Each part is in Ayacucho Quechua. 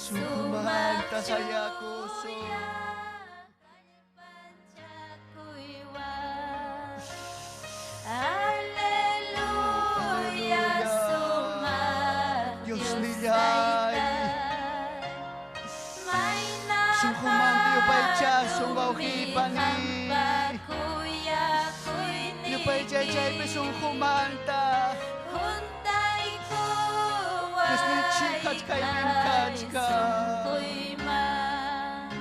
Sunqumanta sayakusun. Aleluya, sumaq Dios Dios nillay. Taytay. Mayna Sunqumanta yupaychasun hatunmi wawqipani. qampa kuyakuyniyki. Yupaychaychaypi sunqumanta. Diosninchik Juntaykuway kachkaypim kay kachkan. sunquyman.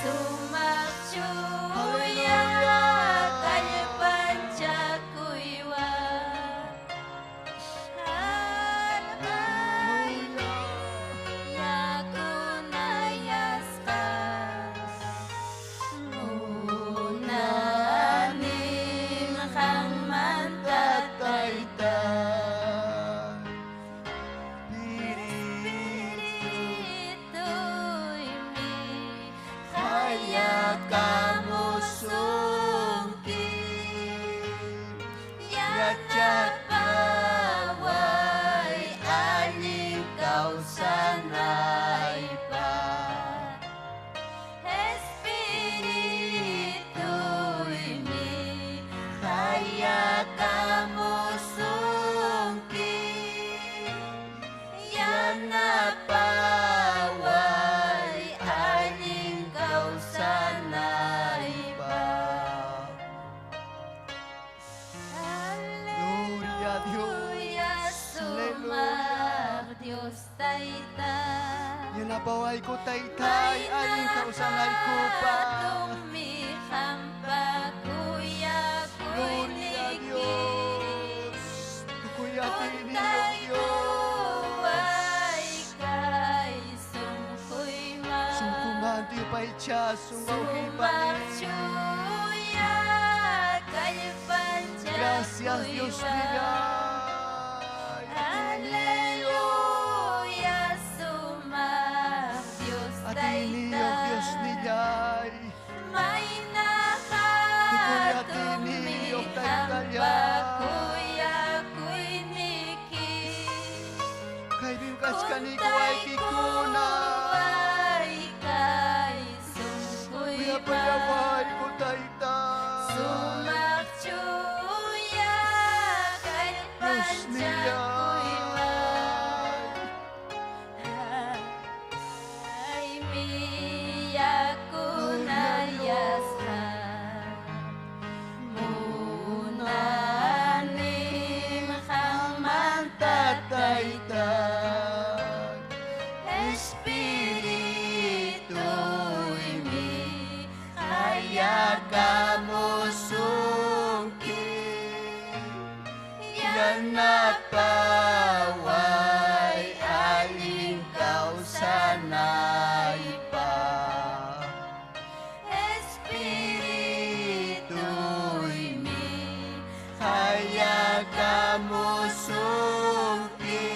Sumaq chuya Aleluya. kallpanchakuywan. Almaymi yakunayasqa. Munanim qanmanta Tayta. Espirituymi Hayakamusunki. Yanapaway allin kawsanaypaq. Espirituymi hayakamusunki. Yanapaway allin kawsanaypaq. Gloria a Dios. Aleluya, sumaq Dios Tayta. Yanapawayku taytay allin kawsanaykupaq. Hatunmi qampa Gloria a kuyakuyniyki. Dios. Tukuy atiyniyuq Dios. Juntaykuway kay sunquyman. Sunqumanta yupaychasun Sumaq wawqipani. chuya Gracias Dios kallpanchakuywan. nillay. Aleluya, sumaq Dios Atiyniyuq Dios Tayta. nillay. Mayna Tukuy hatunmi atiyniyuq qampa Taytallay. kuyakuyniyki. Kaypim kachkaniku waykikuna. Juntaykuway kay sunquyman. Kuyapayawayku tayta. Sumaq chuya Dios kallpanchakuywan. nillay. Aymi yakunayasqa. Munanim qanmanta Tayta. Espirituymi Hayakamusunki. Yanapaway Yanapaway allin kawsanaypaq. Espirituymi Hayakamusunki.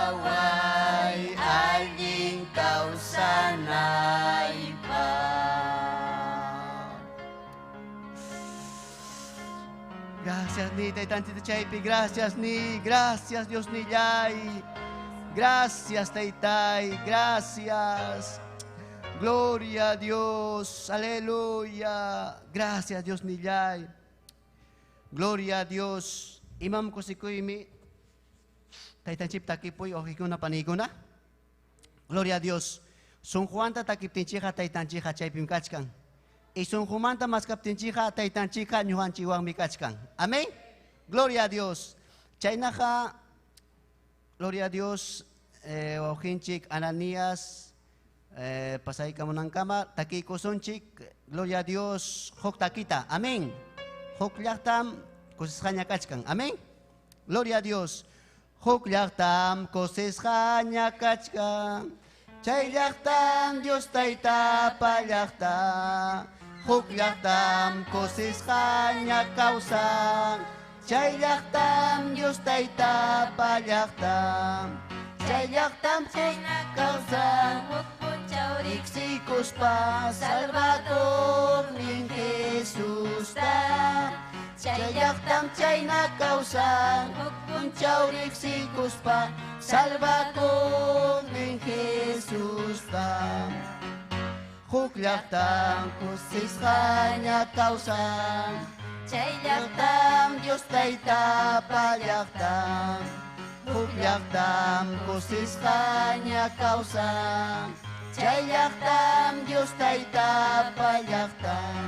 Yanapaway allin kawsanaypaq. Gracias ni Taytanchita chaypi, gracias ni, gracias Dios nillay. Gracias Taytay, gracias. Gloria a Dios, aleluya. Gracias Dios nillay. Gloria a Dios. Imam kusikuymi Taytanchik takipuy wawqikuna panikuna. Gloria a Dios. Sunqumanta takiptinchikqa taytanchikqa chaypim kachkan. Y sunqumanta maskaptinchikqa taytanchikqa ñuqanchikwanmi kachkan. Amén. Gloria a Dios. Chaynaqa Gloria a Dios, wawqinchik Ananías, pasaykamunankama takiykusunchik. Gloria a Dios, huk takita. Amén. Huk llaqtam kusisqaña kachkan. Amén. Gloria a Dios. Huk llaqtam kusisqaña kachkan. Chay llaqtam Dios taytapa llaqta. Huk llaqtam kusisqaña kawsan. Chay llaqtam Dios taytapa llaqta. Chay llaqtam kawsan. Huk punchaw Riqsikuspa Salvadornin Jesusta. Chay llaqtam chayna kawsan, huk punchaw riqsikuspa, salvakuqnin Jesusta. Huk llaqtam kusisqaña kawsan, Chay llaqtam Dios Taytapa llaqtan. Huk llaqtam kusisqaña kawsan, chay llaqtam Dios Taytapa llaqtan.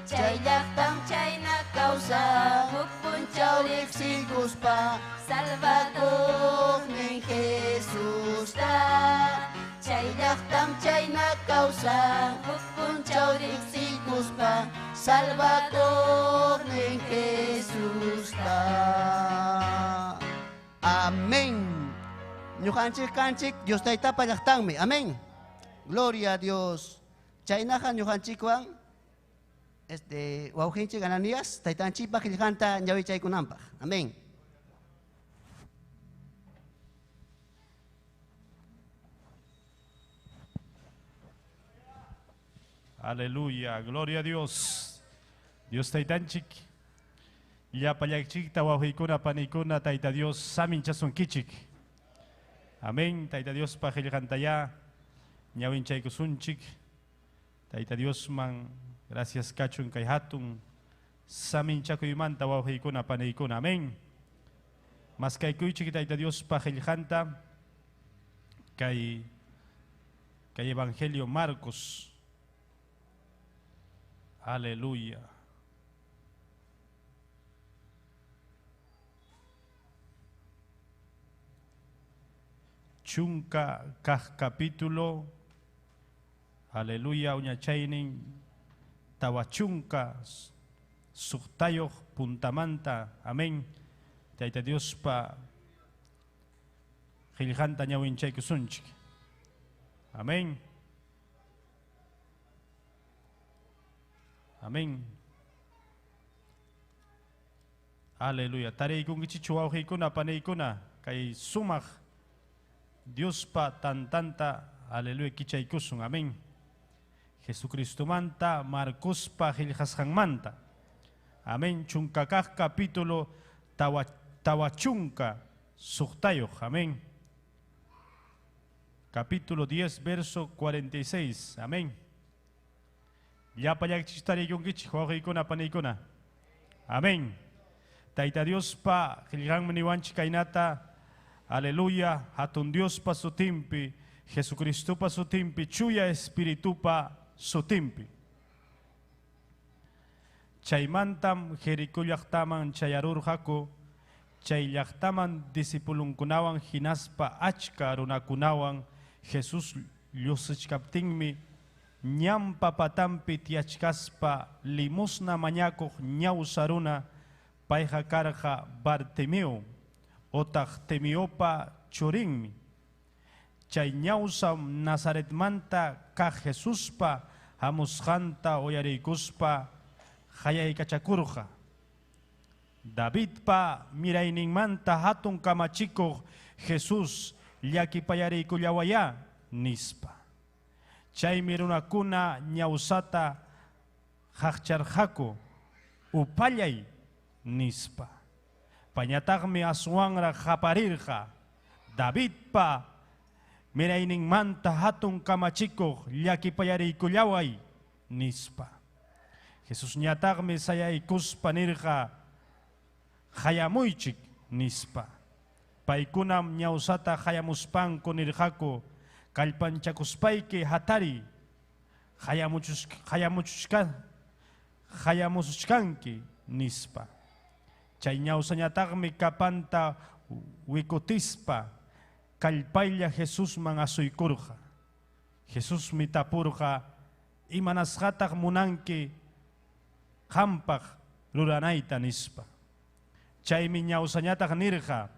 Chay llaqtam chayna kawsan, huk punchaw riqsikuspa, Salvador salvakuqnin Jesusta. Chay llaqtam chayna kawsan, huk punchaw riqsikuspa, salvakuqnin Jesusta. Amén. Ñuqanchik kanchik Dios Taytapa llaqtanmi. Amén. Gloria a Dios. Chaynaqa ñuqanchikwan este wawqinchik Ananías taytanchikpa qillqanta ñawichaykunanpaq. Amén. Aleluya, gloria a Dios. Dios taytanchik. Llapallaychikta wawqiykuna paniykuna Tayta Dios saminchasunkichik. Amén. Tayta Diospa qillqantayá ñawinchaykusunchik. Tayta Diosman gracias kachun kay hatun saminchakuymanta wawqiykuna paniykuna. Amén. Maskaykuychik Tayta Diospa qillqanta kay kay Evangelio Marcos. Aleluya. Chunka kaq capítulo. Aleluya, uñachaynin tawachunka suqtayuq puntamanta. Amén. Tayta Diospa qillqanta ñawinchaykusunchik. Amén. Amén. Aleluya. Tariykunkichikchu wawqiykuna paniykuna kay sumaq Diospa tantanta aleluya kichaykusun. Amén. Jesucristomanta Marcospa qillqasqanmanta. Amén. Chunka kaq capítulo tawachunka suqtayuq. Amén. Capítulo 10, verso 46. Amén. Llapallaykichik tariykunkichik wawqiykuna paniykuna. Amén. Tayta Diospa qillqanmi niwanchik kaynata. Aleluya. Hatun Diospa sutinpi, Jesucristopa sutinpi, chuya espiritupa sutinpi. Chaymantam Jericó llaqtaman chayarurqaku, chay llaqtaman discipulunkunawan hinaspa achka runakunawan Jesús llusichkaptinmi ñanpa patanpi tiyachkaspa limosna mañakuq ñawsa runa payqa karqa Bartimeo otaq Timiopa churinmi. Chay ñawsa Nazaretmanta kaq Jesuspa hamusqanta uyariykuspa hayaykachakurqa. Davidpa mirayninmanta hatun kamachikuq Jesús llakipayariykullawayá nispa. Chaymi runakuna ñawsata qaqcharqaku upallay nispa. Pañataqmi aswanraq qaparirqa Davidpa mirayninmanta hatun kamachikuq llakipayariykullaway nispa. Jesusñataqmi sayaykuspa nirqa hayamuychik nispa. Paykunam ñawsata hayamuspanku nirqaku kallpanchakuspayki hatari hayamusuchkanki nispa. Chay ñawsañataqmi kapanta wikutispa kallpaylla Jesusman asuykurqa. Jesusmi tapurqa imanasqataq munanki qampaq ruranayta nispa. Chaymi ñawsañataq nirqa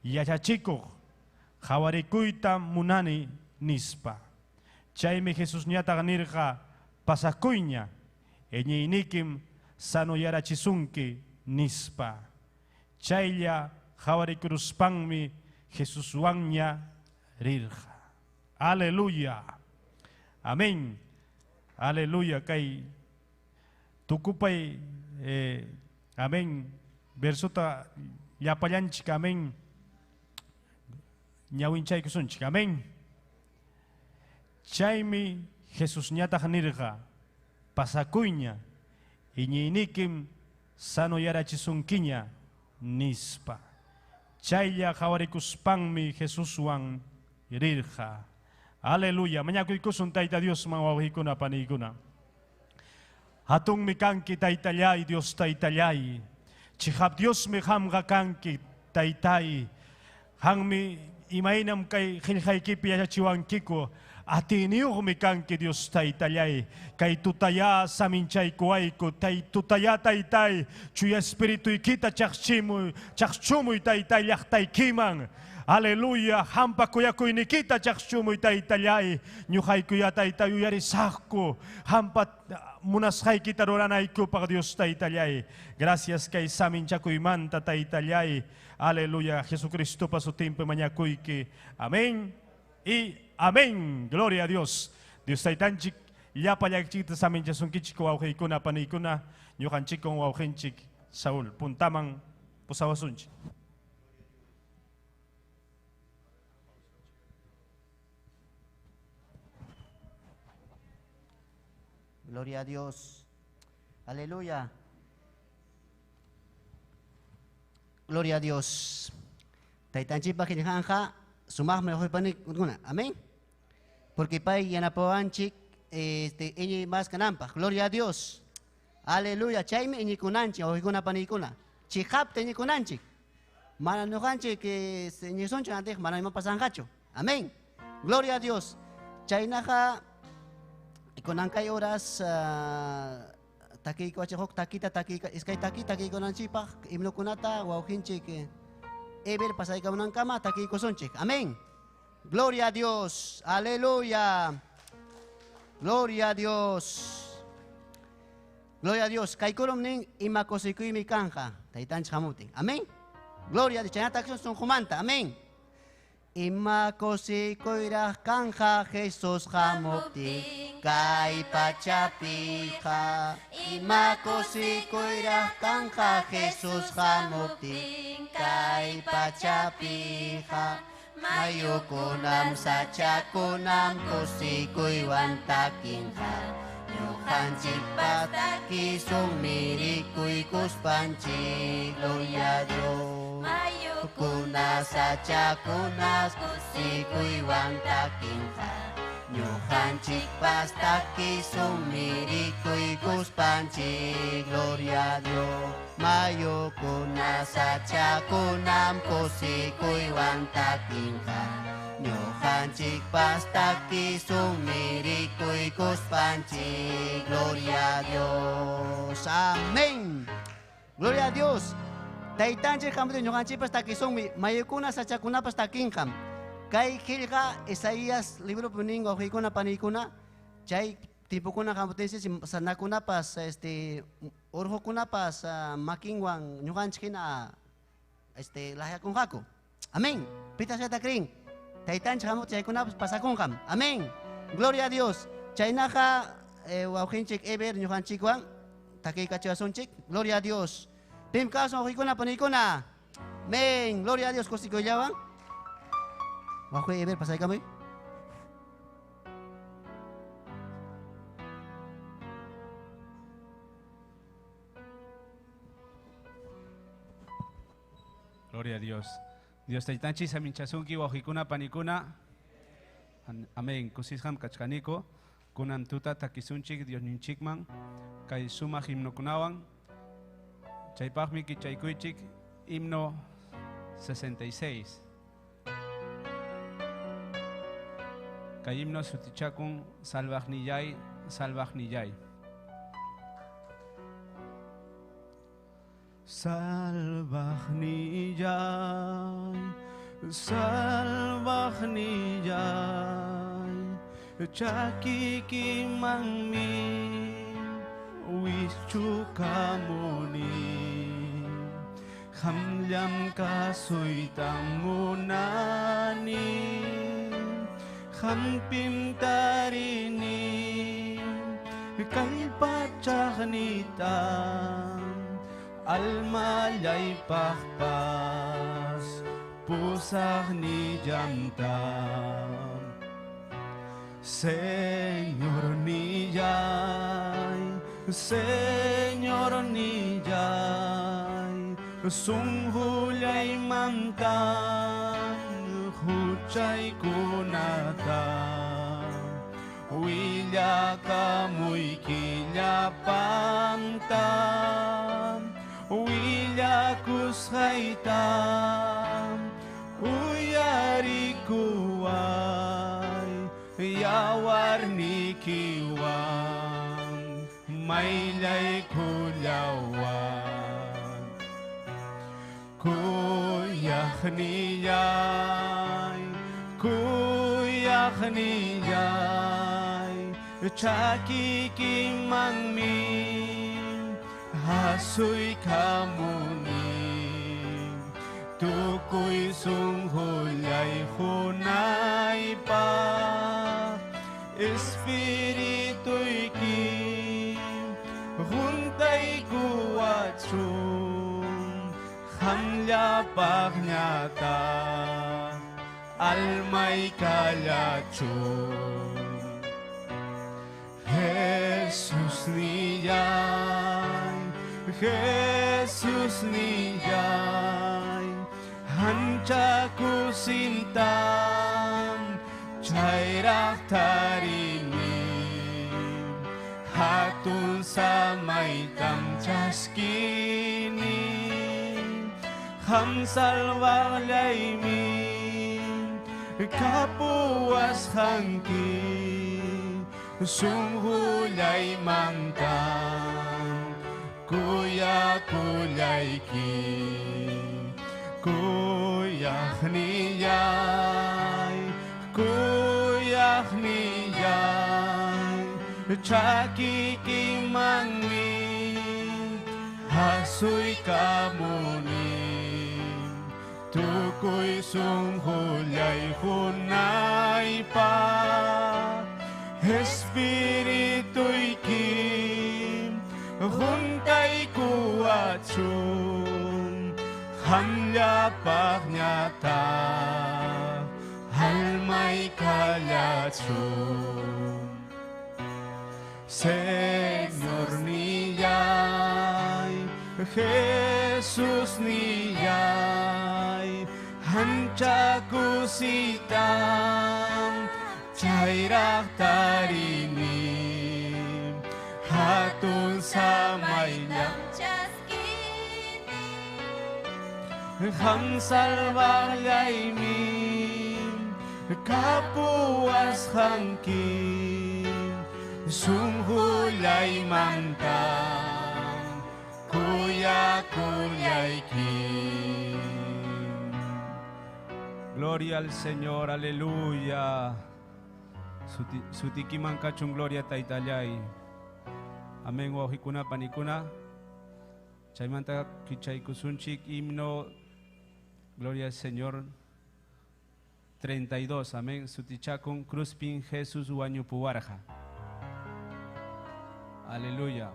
yachachikuq qawarikuyta munani nispa. Chaymi Jesusñataq nirqa pasakuyña iñiynikim sanuyarachisunki nispa. Chaylla qawarikuruspanmi Jesuswanña rirqa. Aleluya. Amén. Aleluya. Kay tukupay Amén. Versota llapallanchik, amén. Ñawinchaykusunchik, amén. Chaymi Jesusñataq nirqa, pasakuyña, iñiynikim sanoyarachisunkiña, nispa. Chaylla qhawarikuspanmi Jesuswan rirqa. Aleluya. Mañakuykusun Tayta Diosman wawqikuna paniykuna. Hatunmi kanki Taytallay, Dios Taytallay. Chiqap Diosmi qamqa kanki Taytay. Qammi imaynam kay qillqaykipi yachachiwankiku. Atiyniyuqmi kanki Dios Taytallay. Kay tutaya saminchaykuwayku, tay tutaya Taytay, chuya espirituykita chaqchimuy, chaqchumuy Taytay llaqtaykiman. Aleluya, hampa kuyakuynikita chaqchumuy Taytallay. Ñuqaykuya Taytay uyarisaqku, hampa munasqaykita ruranaykupaq Dios Taytallay. Gracias kay saminchakuymanta Taytallay. Aleluya, Jesucristopa sutinpi mañakuyki. Amén y amén. Gloria a Dios. Dios Taytanchik llapallaykichikta saminchasunkichik wawqiykuna paniykuna ñuqanchikwan wawqinchik Saúl puntaman pusawasunchik. Gloria a Dios. Aleluya. Gloria a Dios. Taytanchikpa qillqanqa sumaqmi wawqipanikuna. Amén. Porque pay yanapawanchik iñiy mas kananpaq. Gloria a Dios. Aleluya. Chaymi iñikunanchik wawqikuna paniykuna. Chiqapta iñikunanchik. Mana ñuqanchik iñisunchu antiq mana ima pasanqachu. Amén. Gloria a Dios. Chaynaqa kunan kay horas takiykuwachik huk takita takiyka iskay taki takiykunanchikpaq himnokunata wawqinchik Eber pasaykamunankama takiykusunchik. Amén. Gloria a Dios. Aleluya. Gloria a Dios. Gloria a Dios. Kaykurum nin ima kusikuymi kanja. Taytanchik hamutin. Amén. Gloria a Dios. Chaynata sunqumanta. Amén. Ima kusikuyraq kanja Jesus hamuptin kay pachapiqa. Ima kusikuyraq kanja Jesus hamuptin kay pachapiqa. Mayukunam sachakunam kusikuywan takinqa. Ñuqanchikpas takisun mirikuykuspanchik. Gloria a Dios. Mayukuna sachakunas kusikuywan takinqa. Ñuqanchikpas takisun mirikuykuspanchik. Gloria a Dios. Mayukuna sachakunam kusikuywan takinqa. Ñuqanchikpas takisun mirikuykuspanchik. Gloria a Dios. Amén. Gloria a Dios. Taytanchik hamuptin ñuqanchikpas takisunmi mayukuna sachakunapas takinqam. Kay qillqa Isaías libropi nin wawqiykuna paniykuna chay tiempokuna hamuptinsi sanakunapas urqukunapas makinwan ñuqanchik hina laqyakunqaku. Amén. Pitaq chayta creen? Taytanchik hamuptin chaykunapas pasakunqam. Amén. Gloria a Dios. Chaynaqa wawqinchik Eber ñuqanchikwan takiykachiwasunchik. Gloria a Dios. Pim kasun wawqiykuna paniykuna. Amén. Gloria a Dios kusikuyllawan. Wawqi Eber pasaykamuy. Gloria a Dios. Dios taytanchik saminchasunki wawqikuna panikuna. Amén. Kusisqam kachkaniko. Kunan tuta takisunchik Diosninchikman kay sumaq himnokunawan. Chaypaqmi kichaykuychik himno 66. Kay himno sutichakun salvaqnillay, salvaqnillay. Salvaqnillay, salvaqnillay, chakikimanmi wischukamuni. Qamllam kasuyta munani, qampim tarini kallpachaqnita. Almallaypaqpas pusaqnillanta. Señor nillay, Señor nillay, sunqullaymantan huchaykunata willakamuyki llapanta, willakusqayta uyarikuway, yawarnikiwan mayllaykullaway. Kuyaqnillay, kuyaqnillay, chakikimanmi asuykamuni, tukuy sunqullay hunaypaq, espirituyki huntaykuwachun, qamllapaqñataq almay kallachun. Jesus nillay, Jesus nillay, ancha kusintam chayraq tarini, hatun samaytam chaskini, qam salvaqllaymi kapuwasqanki, sunqullaymantan kuyakullayki. Kuyaqnillay, kuyaqnillay, chakikimanmi asuykamuni, tukuy sunqullay hunaypaq, espirituyki huntaykuwachun, qamllapaqñataq almay kallachun. Señor nillay, Jesus nillay, ancha kusitam chayraq tarini, hatun samaylla chaskini, qam salvaqllaymi kapuwasqanki, sunqullaymantan kuyakullayki. Gloria al Señor, aleluya. Sutikiman kachun gloria taytallay. Amén, wawqikuna panikuna. Chaymanta kichaykusunchik himno Gloria al Señor 32, amén. Sutichakun Cruzpin Jesús wañupuwarqa. Aleluya.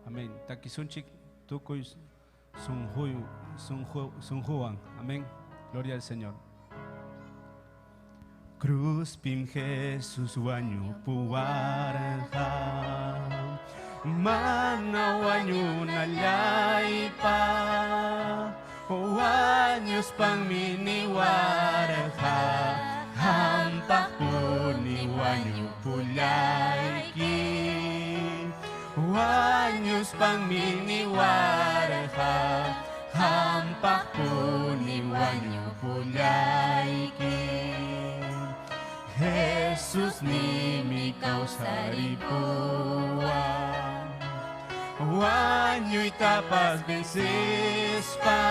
Amén. Takisunchik tukuy sunjuan. Amén. Gloria al Señor. Cruzpim Jesús wañupuwarqa, mana wañunallaypa, wañuspanmi niwarqa, hampaqpuni wañupullayki, wañuspanmi niwarqa, hampaqpuni wañupullayki. Jesus nimi kawsaripuwan, wañuytapas vencespa,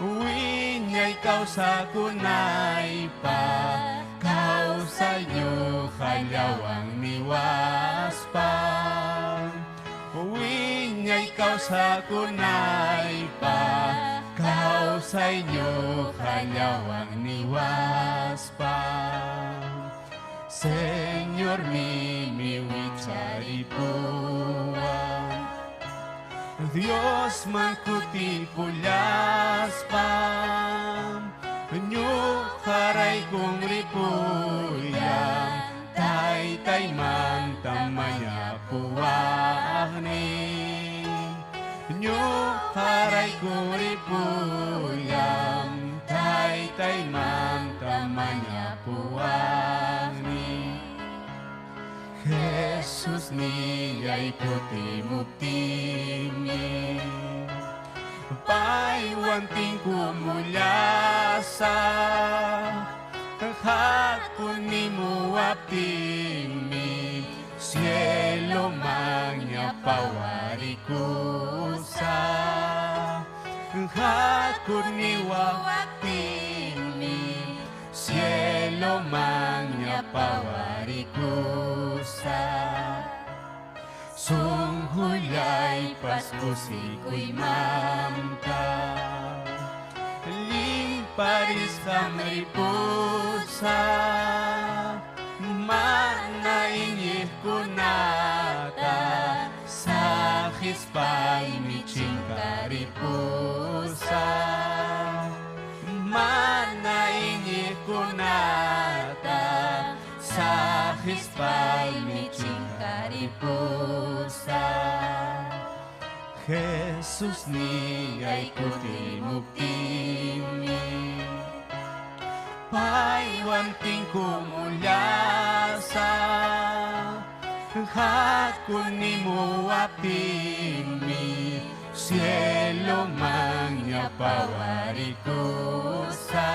wiñay kawsakunaypaq, kawsay ñuqallawan niwaspa, wiñay kawsakunaypaq, kawsay ñuqallawan niwaspa. Señor mimi wicharipuwan Dios man kutipullaspa ñuqaraykun ripuyan taytaymanta mañapuwaqnin ñuqaraykun ripuyan taytaymanta mañapuwaqnin Jesus niyay kutimuptinmi paywan tinkumullasa hakunimuwaptinmi cielo maña pawarikusa hakuniwaptinmi cielo maña pawarikusa Sunqullaypas kusikuymanta Limparisqam ripusa mana iñiqkunata saqispaymi chinkaripusa mana iñiqkunata saqispaymi chinkaripusa Jesus niyay kutimuptinmi paywan tinkumullasa hakunimuwaptinmi cielo maña pawarikusa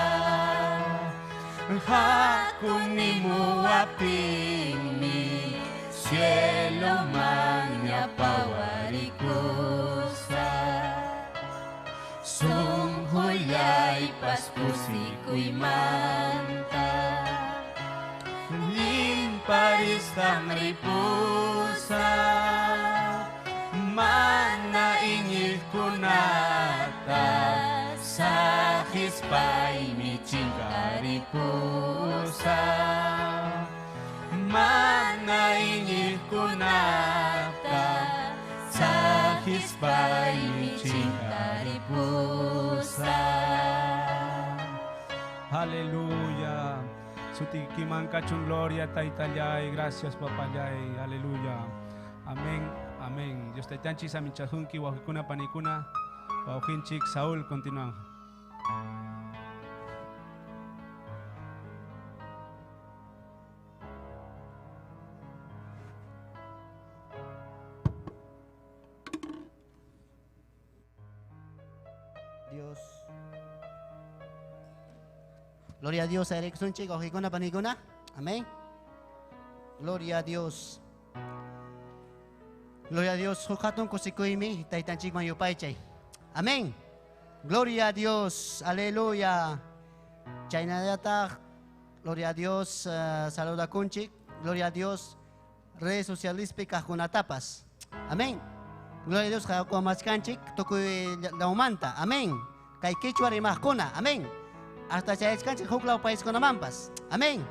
hakunimuwaptinmi cielo maña pawarikusa Sunqullaypas kusikuymanta Limparisqam ripusa mana iñiqkunata saqispaymi chinkaripusa mana iñiqkunata saqispaymi chinkaripusa. Aleluya. Sutikimankachun gloria taytallay. Gracias papallay. Aleluya. Amén. Amén. Dios taytanchis aminchajunki wawqikuna panikuna wawqinchik Saúl continúan. Dios. Gloria a Dios, Eriksunchik, wawqikuna panikuna. Amén. Gloria a Dios. Gloria a Dios. Huk hatun kusikuymi taytanchikman yupaychay. Amén. Gloria a Dios. Aleluya. Chaynallataq, gloria a Dios, saludakunchik. Gloria a Dios. Redes socialispi kaqkunatapas. Amén. Gloria a Dios, qawamachkanchik tukuy lawmanta. Amén. Kay quechua rimaqkuna. Amén. Hasta chayachkanchik huk law paiskunamanpas. Amén.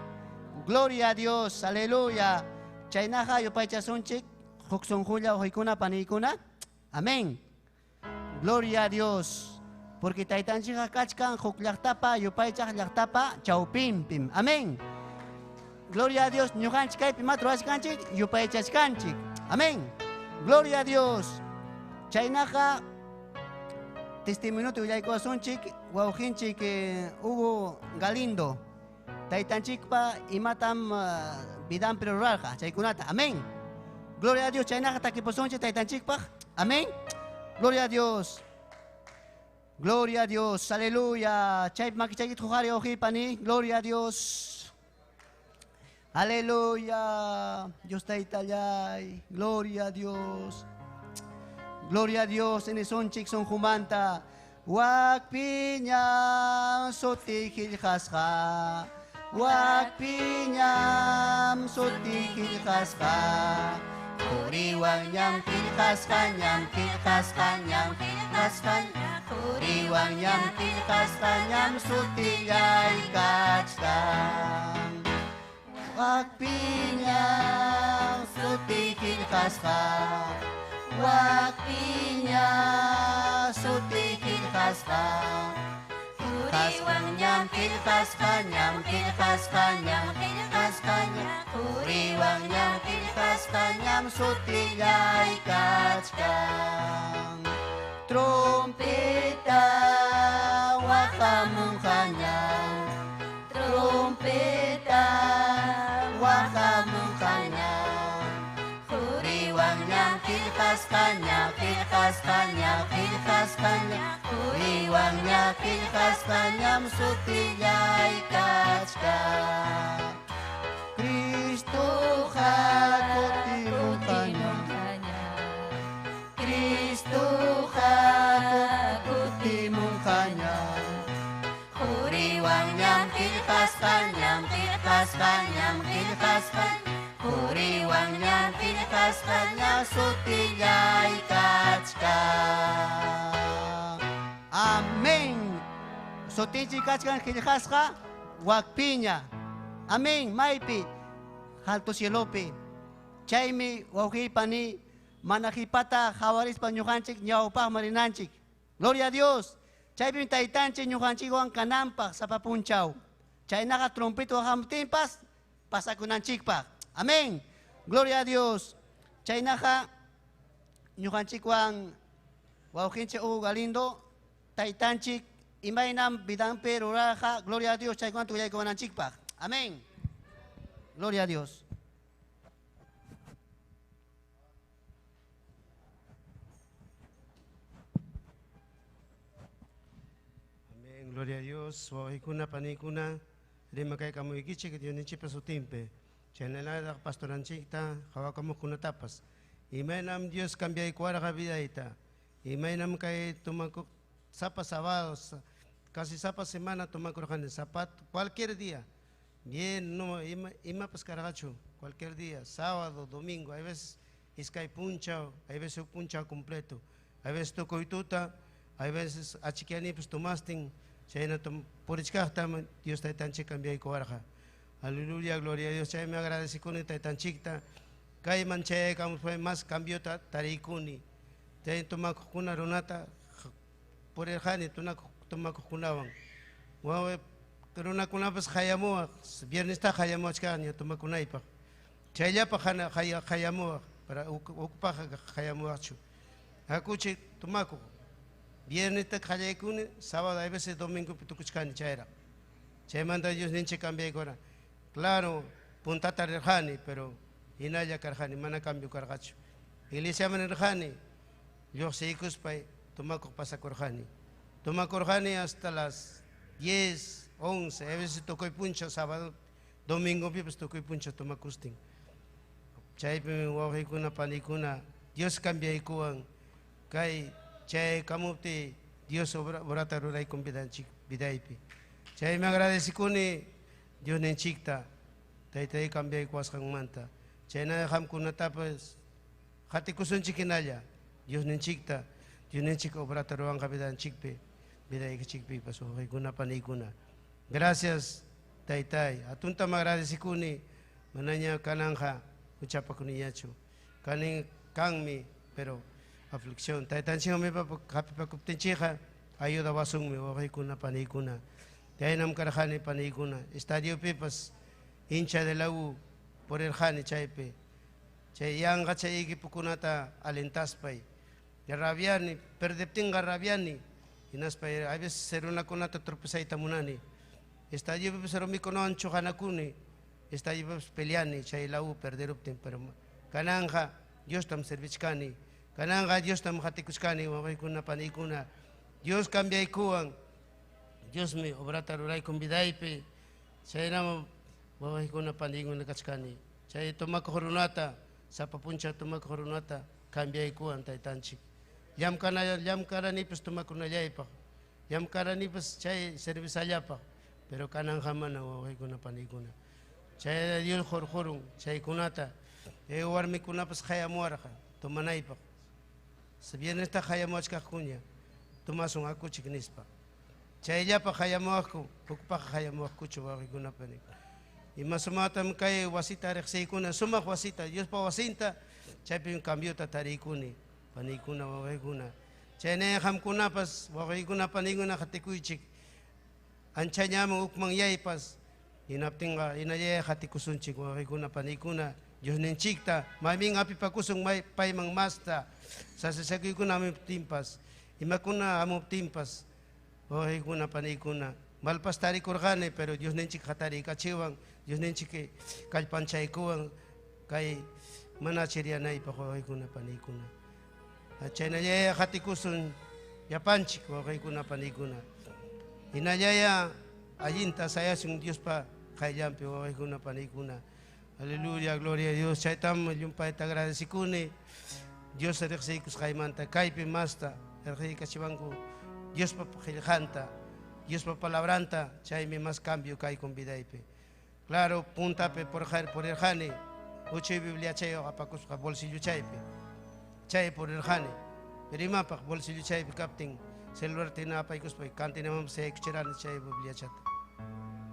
Gloria a Dios. Aleluya. Chaynaqa yupaychasunchik huk sunqulla wawqikuna panikuna. Amén. Gloria a Dios. Porque taytanchikqa kachkan huk llaqtapa yupaychaq llaqtapa chawpinpim. Amén. Gloria a Dios. Ñuqanchik kaypi imata ruwachkanchik yupaychachkanchik. Amén. Gloria a Dios. Chaynaqa testimonio willaykuwasunchik wawqinchik Hugo Galindo. Taytanchikpa imatam vidanpi rurarqa chaykunata. Amén. Gloria a Dios. Chaynaqa takipusunchik taytanchikpaq. Amén. Gloria a Dios. Gloria a Dios. Aleluya. Chay makichaykita huqari wawqipani. Gloria a Dios. Aleluya. Dios taytallay. Gloria a Dios. Gloria a Dios en sunchik sunqumanta. Wakpiñam suti qillqasqa. Wakpiñam suti qillqasqa. Quriwan ñam qillqasqa, ñam qillqasqa, ñam qillqasqa. Quriwan ñam qillqasqa, ñam sutillay kachkan. Wakpiña suti qillqasqa Wakpiña suti qillqasqa Quriwan Ñam qillqasqa ñam qillqasqa ñam qillqasqa ñam Quriwan ñam qillqasqa ñam sutillay kachkan Trompeta waqamunqaña Trompeta waqamunqaña Quriwan ñam qillqasqa ñam qillqasqa ñam qillqasqa ñam Quriwan ñam qillqasqa ñam sutillay kachkan Cristoqa kutimunqaña Cristoqa kutimunqaña Quriwan ñam qillqasqa ñam qillqasqa ñam qillqasqa Quriwan ñam qillqasqa ñam sutillay kachkan Amén. Sutinchik kachkan qillqasqa wakpiña. Amén. Maypi alto cielopi. Chaymi wawqiypani mana qhipata qhawarispa ñuqanchik ñawpaqman rinanchik. Gloria a Dios. Chaypim taytanchik ñuqanchikwan kananpaq sapa punchaw. Chaynaqa trompeta waqamtinpas pasakunanchikpaq. Amén. Gloria a Dios. Chaynaqa ñuqanchikwan wawqinchik Hugo Galindo taytanchik imaynam vidanpi rurarqa. Gloria a Dios chaykunata willaykuwananchikpaq. Amén. Gloria a Dios. Amén, gloria a Dios. Wawqikuna, panikuna, rimakaykamuykichik Diosninchikpa sutinpi. Chaynallataq pastoranchikta qhawakamuqkunatapas. Imaynam Dios cambiaykuwarqa vidayta. Imaynam kay tumaku sapa sábado, casi sapa semana tomakurqani zapato, cualquier día. Bien, no, ima, imapas karqachu, cualquier día, sábado, domingo, hay veces iskay punchaw, hay veces huk punchaw completo, hay veces tukuy tuta, hay veces achikyanipas tomastin, chayna purichkaqtam Dios taytanchik cambiaykuwarqa. Aleluya, gloria a Dios. Chaymi agradecikuni taytanchikta. Kayman chayaykamuspa más cambiota tariykuni. Chay tomakuqkuna runata purirqani tomakuqkunawan. Wawa runakunapas hayamuwaq, viernesta hayamuwachkaqña tomakunaypaq. Chayllapaq hayamuwaq, para hukpaq hayamuwaqchu. Hakuchi tomakuq. Viernesta hayaykuni, sábado hay veces domingopi tukuchkani chayraq. Chaymanta Dios ninchik cambiaykuna. Claro, puntata rirqani, pero hinalla karqani, mana cambio karqachu. Iglesiaman rirqani, lluqsiykuspay tomakuq pasakurqani. Tomakurqani hasta las 10, 11, a veces tukuy punchaw, sábado, domingopipas tukuy punchaw tomakustin. Chaypimi wawqiykuna, panikuna, Dios cambiaykuwan. Kay chaykamuptiy Dios obrata ruraykun vidanchik, vidaypi. Chaymi agradecikuni Dios ninchikta, taytay cambiaykuwasqanmanta. Chayna qamkunatapas qatikusunchik hinalla Dios ninchikta, Dios ninchik obrata ruwanqa vidanchikpi, vidaykichikpipas wawqiykuna, paniykuna. Gracias, taytay. Hatuntam agradecikuni, manaña kananja huchapakuniñachu. Kanin kanmi, pero aflicción. Taytanchikmi hapipakuptinchikqa ayudawasunmi wawqiykuna, paniykuna. Chaynam karqani paniykuna. Estadiopipas hincha de la U purirqani chaypi. Chay yanqa chay equipokunata alentaspay. Rabiani, perdiptinqa rabiani. Hinaspa a veces runakunata tropezayta munani. Estadiopipas rumikunawan chuqanakuni. Estadiopipas peleani chay la U perderuptin, pero kananja Diostam servichkani. Kananja Diostam qatikuchkani wawqiykuna, paniykuna. Dios cambiaykuwan. Diosmi obrata ruraykun vidaypi. Chaynam wawqiykuna, paniykuna kachkani. Chay tomakuq runata, sapa punchaw tomakuq runata cambiaykuwan taytanchik. Llamkaranipas tomakunallaypaq. Llamkaranipas chay servizallapaq. Pero kananja mana wawqiykuna, paniykuna. Chay Dios jurjurun chaykunata. Warmikunapas hayamuwarqa tomanaypaq. Si viernesta hayamuwachkaqkuña, tomasun hakuchik nispa. Chayllapaq hayamuwaqku, hukpaq hayamuwaqkuchu wawqiykuna, paniykuna. Ima sumatam kay wasita riqsiykuna, sumaq wasita, Diospa wasinta, chaypim cambiota tariykuni, paniykuna, wawqiykuna. Chaynay qamkunapas, wawqiykuna, paniykuna qatikuychik. Anchañaman ukman yaypas, hinaptinqa hinallay qatikusunchik, wawqiykuna, paniykuna, Diosninchikta, maymin apipakusun may payman masta, sasachakuykuna hamuptinpas, imakuna hamuptinpas, wawqiykuna, paniykuna, malpas tarikurqani, pero Diosninchik qatariykachiwan, Diosninchik kallpanchaykuwan kay mana chiriyanaypaq, wawqiykuna, paniykuna. Chaynallaya qatikusun llapanchik, wawqiykuna, paniykuna. Hinallaya allinta sayasun Diospa qayllanpi, wawqiykuna, paniykuna. Aleluya, gloria a Dios. Chaytam llumpayta agradecikuni. Dios riqsiykusqaymanta kaypi masta riqsiykachiwanku Diospa qillqanta, Diospa palabranta, chaymi mas cambio kaykun vidaypi. Claro, puntapi purirqani, uchuy Biblia chayuq apakusqa bolsillo chaypi. Chay purirqani. Pero imapaq bolsillo chaypi kaptin celular tina apaykuspa cantinamanpas sayaykuchirani chay Bibliachata.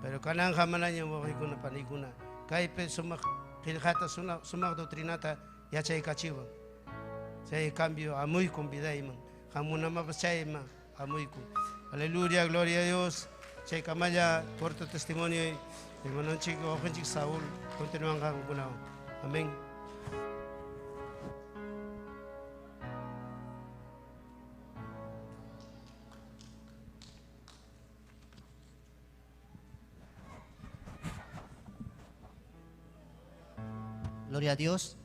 Pero kananja manañam, wawqiykuna, paniykuna, kaypi sumaq qillqata, sumaq doctrinata yachaykachiwan. Chay cambio amuykun vidayman. Qamunamapas chayman amuykun. Aleluya, gloria a Dios. Chay kamalla corto testimonio hermanonchik, wawqinchik Saúl continuan qamkunawan. Amén. Gloria a Dios.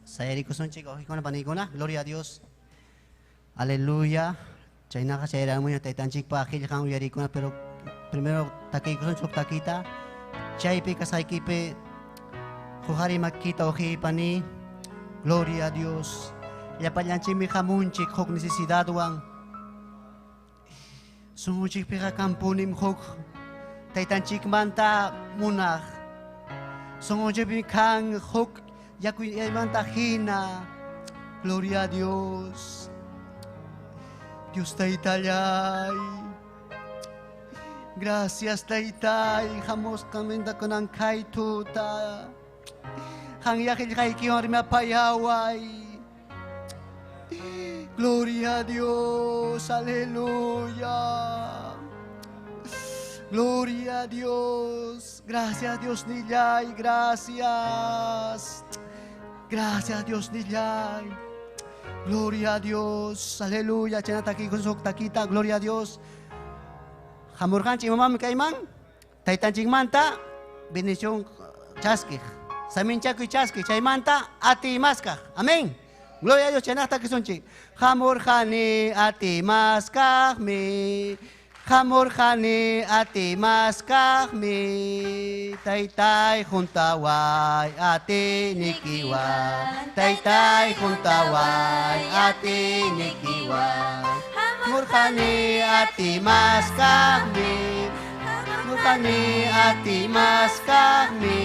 Sayarikusunchik, wawqiykuna, paniykuna. Gloria a Dios. Aleluya. Chaynaqa chayaramuña taytanchikpa qillqan uyarikuna, pero primero takiykusunchik huk takita. Chaypi kasqaykipi huqari makita pani. Gloria a Dios. Llapallanchikmi hamunchik huk necesidadwan. Sunqunchikpiqa kanpunim huk taytanchikmanta munaq. Sunqunchikpi kan huk yakuymanta hina. Gloria a Dios. Dios taytallay. Gracias taytay. Hamusqamanta kunan kay tuta. Qanya qillqaykiwan rimapayaway. Gloria a Dios, aleluya. Gloria a Dios. Gracias Dios nillay, gracias. Gracias Dios nillay. Gloria a Dios, aleluya. Chanataki con takita, gloria a Dios. Hamurqanchik imamami kayman, taytanchikmanta bendición chaskiq. Saminchakuy chaskiq, chaymanta atiy maskaq. Amén. Gloria a Dios, chanaqta kisunchik. Hamurqani atiy maskaqmi. Hamurqani atiy maskaqmi. Taytay huntaway atiynikiwan. Taytay huntaway atiynikiwan. Hamurqani atiy maskaqmi. Hamurqani atiy maskaqmi.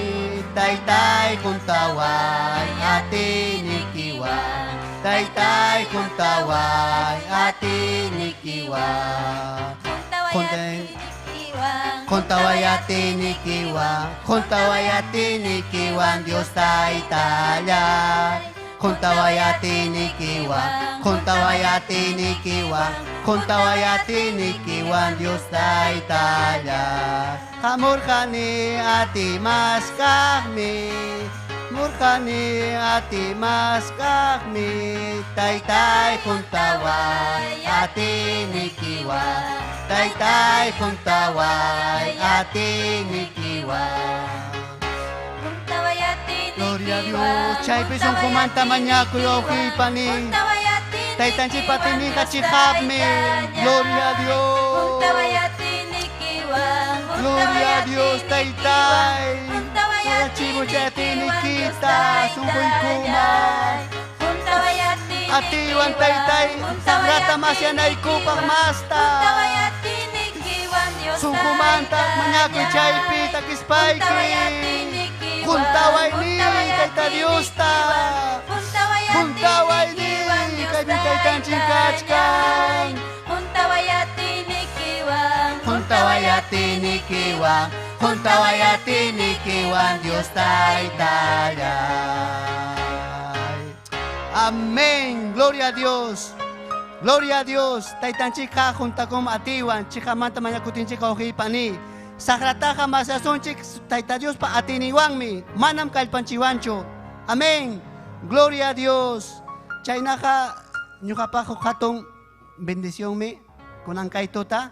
Taytay huntaway atiynikiwan. Taytay huntaway atiynikiwan. Huntaway atiynikiwan, huntaway atiynikiwan, Dios taytallay. Huntaway atiynikiwan, huntaway atiynikiwan, huntaway atiynikiwan, Dios taytallay. Hamurqani atiy maskaqmi, Murqani atiy maskaqmi, taytay huntaway atiynikiwan, taytay huntaway atiynikiwan. Gloria a Dios, chaypi sunqumanta mañakuy wawqiypani. Taytanchikpa atiyninqa chiqapmi. Gloria a Dios. Gloria a Dios, taytay. Chivo chatiniquita, sunquykuman. Atiwan taytay, sagrata masyanaykupaq masta. Sunqumanta mañakuy chaypi takispayki. Huntawayni Tayta Diosta. Huntawayni kaymi taytanchik kachkan. Huntaway atiynikiwan, Juntaway atinikiwan Dios Taytallay. Amén. Gloria a Dios. Gloria a Dios. Taytanchikqa juntakum atiwan. Chiqamanta mañakutinchikqa wawqipani. Saqrataqa masasunchik Tayta Diospa atiniwanmi. Manam kallpanchiwanchu. Amén. Gloria a Dios. Chaynaqa ñuqapaq huk hatun bendicionmi kunan kay tuta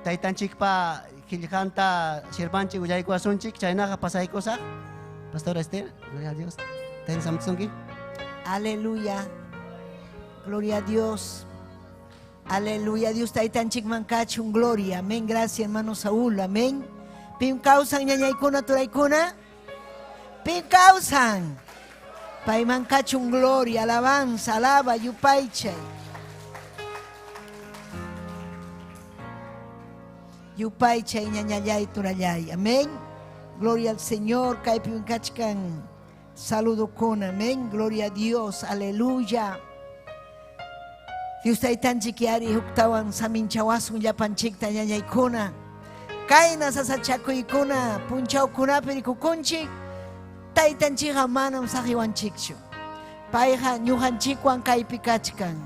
Taytanchikpa qillqanta sirvanchik willaykuwasunchik. Chaynaqa pasaykusaq. Pastora Esther, gloria a Dios. Tayta samchisunki. Aleluya. Gloria a Dios. Aleluya. Dios taytanchikman kachun gloria. Amén. Gracias, hermano Saúl. Amén. Pim kawsan ñañaykuna turaykuna. Pim kawsan. Payman kachun gloria, alabanza, alaba, yupaychay. Yupaychay ñañallay turallay. Amén. Gloria al Señor. Kaypim kachkan saludokuna. Amén. Gloria a Dios. Aleluya. Dios taytanchik yari huktawan saminchawasun llapanchikta ñañaykuna. Kayna sasachakuykuna punchawkunapi rikukunchik. Taytanchikqa manam saqiwanchikchu. Payqa ñuqanchikwan kaypi kachkan.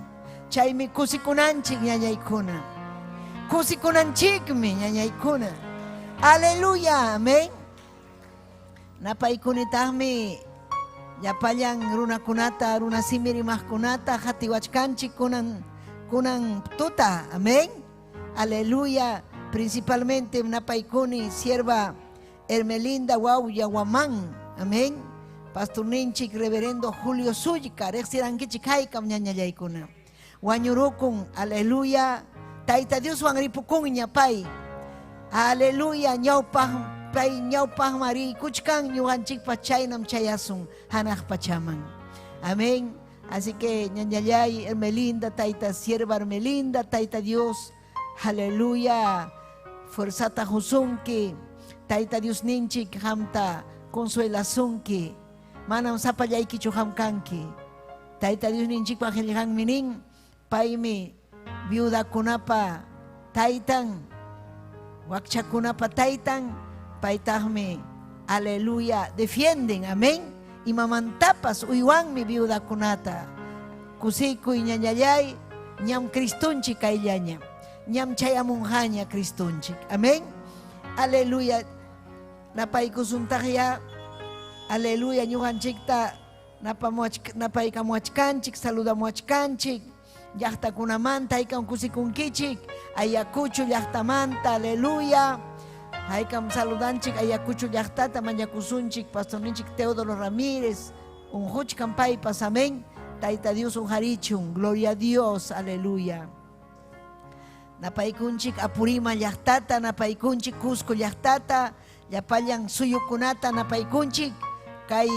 Chaymi kusikunanchik ñañaykuna. Kusikunanchikmi ñañaykuna. Aleluya. Amén. Napaykunitaqmi llapallan runakunata, runasimi rimaqkunata hatiwachkanchik kunan, kunan tuta. Amén. Aleluya. Principalmente napaykuni sierva Hermelinda Wauya Guamán. Amén. Pastor ninchik reverendo Julio Sullca, riqsirankichik haykam ñañallaykuna. Wañurukun, aleluya. Tayta Dioswan ripukunña pay. Aleluya, ñawpaq pay ñawpaq mariykuchkan ñuqanchikpa chaynam chayasun hanaq pachaman. Amén. Así que ñañallay Hermelinda, tayta sierva Hermelinda, tayta Dios, aleluya. Fuerzata husunki, tayta Dios ninchik hamta consuelasunki. Manam sapallaykichu hamkanki. Tayta Dios ninchikpa qillqanmi nin, paymi viudakunapa taytan, wakchakunapa taytan, paytaqmi, aleluya, defienden, amén. Imamantapas uywanmi viudakunata. Kusikuy ñañallay, ñam Cristunchik kayllaña. Ñam chayamunjaña Cristunchik. Amén. Aleluya. Napaykusuntaqya, aleluya, ñuqanchikta napaykamuachkanchik, saludamuachkanchik, llaqtakunamanta haykam kusikunkichik, Ayacucho llaqtamanta, aleluya. Haykam saludanchik Ayacucho llaqtata mañakusunchik, pastorninchik Teodoro Ramírez, unquchkan paypas, amén. Tayta Dios unjarichun, gloria a Dios, aleluya. Napaykunchik Apurima llaqtata, napaykunchik Cusco llaqtata, llapallan suyukunata napaykunchik kay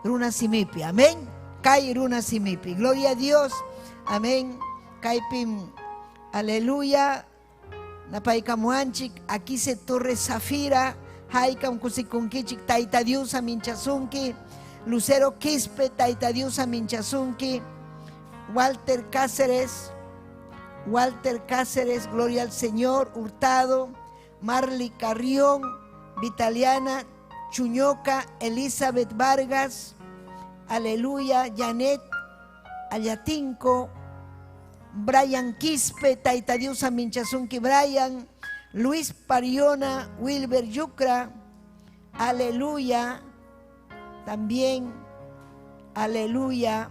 runasimipi, amén. Kay runasimipi, gloria a Dios, amén. Kaypim, aleluya. Napaykamuanchik, Aquise Torres Zafira, haykam kusikunkichik, Tayta Dios aminchasunki, Lucero Quispe, Tayta Dios aminchasunki, Walter Cáceres, Walter Cáceres, gloria al Señor, Hurtado, Marley Carrión, Vitaliana Chuñoca, Elizabeth Vargas, aleluya, Janet Ayatinco, Brian Quispe, Tayta Dios aminchasunki Brian, Luis Pariona, Wilber Yucra, aleluya, también, aleluya,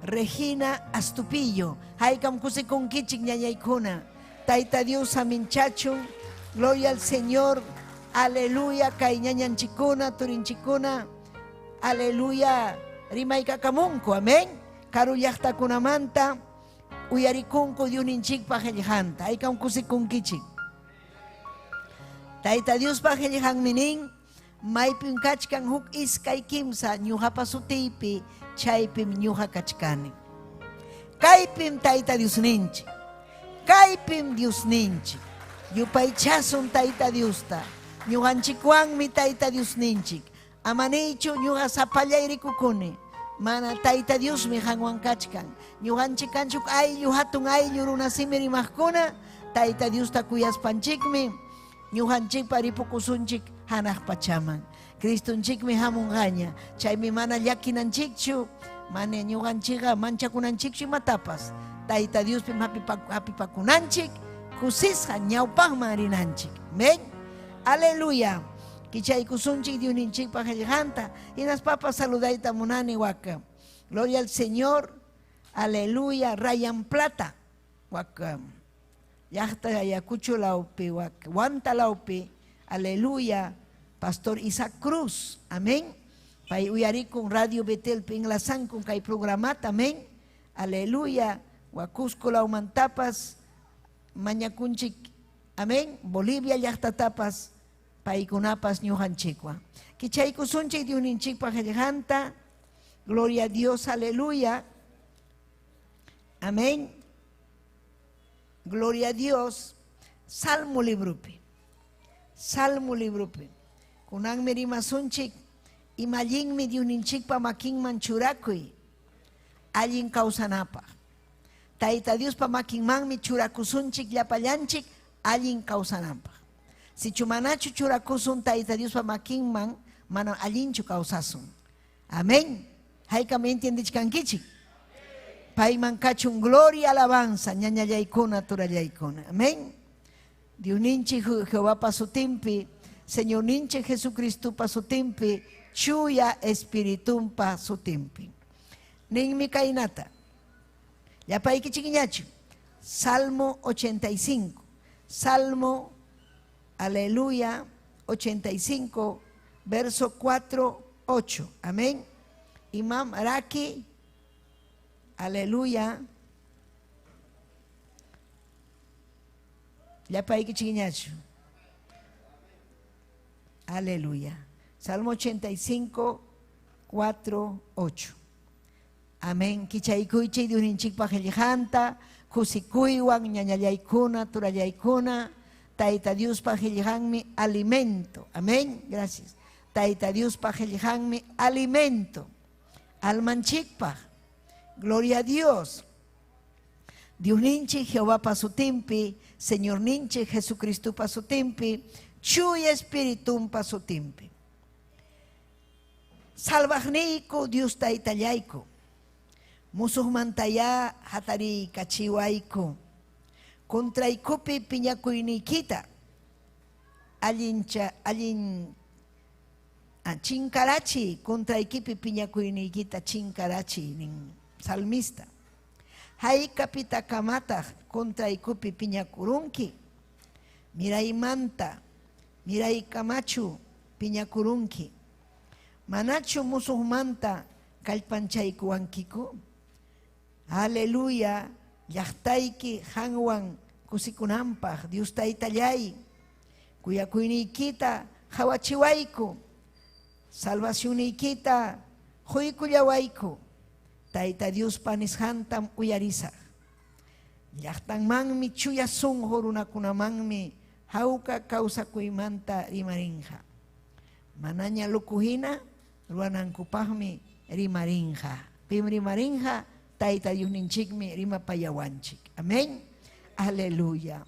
Regina Astupillo, haykam kusikunkichik ñañaykuna, Tayta Dios aminchachun, gloria al Señor, aleluya, kay ñañanchikuna, turinchikuna, aleluya, rimaykakamunku, amén, karu llaqtakunamanta, uyarikunku Diosninchikpa qillqanta, haykam kusikunkichik. Tayta Diospa qillqanmi nin, maypim kachkan huk iskay kimsa ñuqapa sutiypi, chaypim ñuqa kachkani. Kaypim Tayta Diosninchik, kaypim Diosninchik, yupaychasun Tayta Diosta, ñuqanchikwanmi Tayta Diosninchik, amaniychu ñuqa sapallay rikukuni, mana Tayta Diosmi qanwan kachkan, ñuqanchik kanchuk ayllu hatun ayllu runasimi rimaqkuna, Tayta Diosta kuyaspanchikmi, Ñuqanchikpa ripukusunchik hanaq pachaman. Cristonchikmi hamunqaña. Chaymi mana llakinanchikchu, mana ñuqanchikqa manchakunanchikchu imatapas. Tayta Diospim hapipakunanchik, kusisqa ñawpaqman rinanchik. Amén. Aleluya. Kichaykusunchik Diosninchikpa qillqanta. Hinaspapas saludayta munani waka. Gloria al Señor. Aleluya. Rayan Plata. Waka. Llaqta Ayacucho lawpi, wak Huanta lawpi. Aleluya. Pastor Isaac Cruz. Amén. Pay uyarikun Radio Betelpi enlazankun kay programata. Amén. Aleluya. Wa Cusco lawmantapas mañakunchik. Amén. Bolivia llaqtatapas paykunapas ñuqanchikwan. Kichaykusunchik Diosninchikpa qillqanta. Gloria a Dios, aleluya. Amén. Gloria a Dios. Salmo libropi. Salmo libropi. Kunanmi rimasunchik ima allinmi Diosninchikpa makinman churakuy allin kawsanapaq. Tayta Diospa makinmanmi churakusunchik llapallanchik allin kawsananpaq. Sichu manachu churakusun Tayta Diospa makinman mana allinchu kawsasun. Amén. Haykam entiendichkankichik. Payman kachun gloria, alabanza, ñañallaykuna, turallaykuna. Amén. Diosninchik Jehovapa sutinpi, Señorninchik Jesucristopa sutinpi, Chuya Espiritumpa sutinpi. Ninmi kaynata. Llapaykichikñachu. Salmo 85. Salmo, aleluya, 85, verso 4, 8. Amén. Imam Raki, aleluya. Llapaykichikñachu. Aleluya. Salmo 85, 4, 8. Amén. Kichaykuychik Diosninchikpa qillqanta, kusikuywan ñañallaykuna, turallaykuna, Tayta Diospa qillqanmi alimento. Amén. Gracias. Tayta Diospa qillqanmi alimento. Almanchikpaq. Gloria a Dios. Diosninchik Jehovapa sutinpi, Señorninchik Jesucristopa sutinpi, Chuya Espiritumpa sutinpi. Salvaqniyku Dios Taytallayku. Musuqmantayá hatariykachiwayku. Contraykupi piñakuyniykita allincha allin chinkarachiy, contraykipi piñakuyniykita chinkarachiy nin salmista. Haykapitakamataq contraykupi piñakurunki? Miraymanta, miraykamachu piñakurunki? Manachu musuqmanta kallpanchaykuwankiku? Aleluya, llaqtayki qanwan kusikunanpaq, Dios Taytallay, kuyakuyniykita qawachiwayku, salvacionniykita quykullawayku. Tayta Diospa nisqantam uyarisaq. Llaqtanmanmi chuya sunqu runakunamanmi hawka kawsakuymanta rimarinqa. Manaña lukuhina ruwanankupaqmi rimarinqa. Pim rimarinqa? Tayta Diosninchikmi rimapayawanchik. Amén. Aleluya.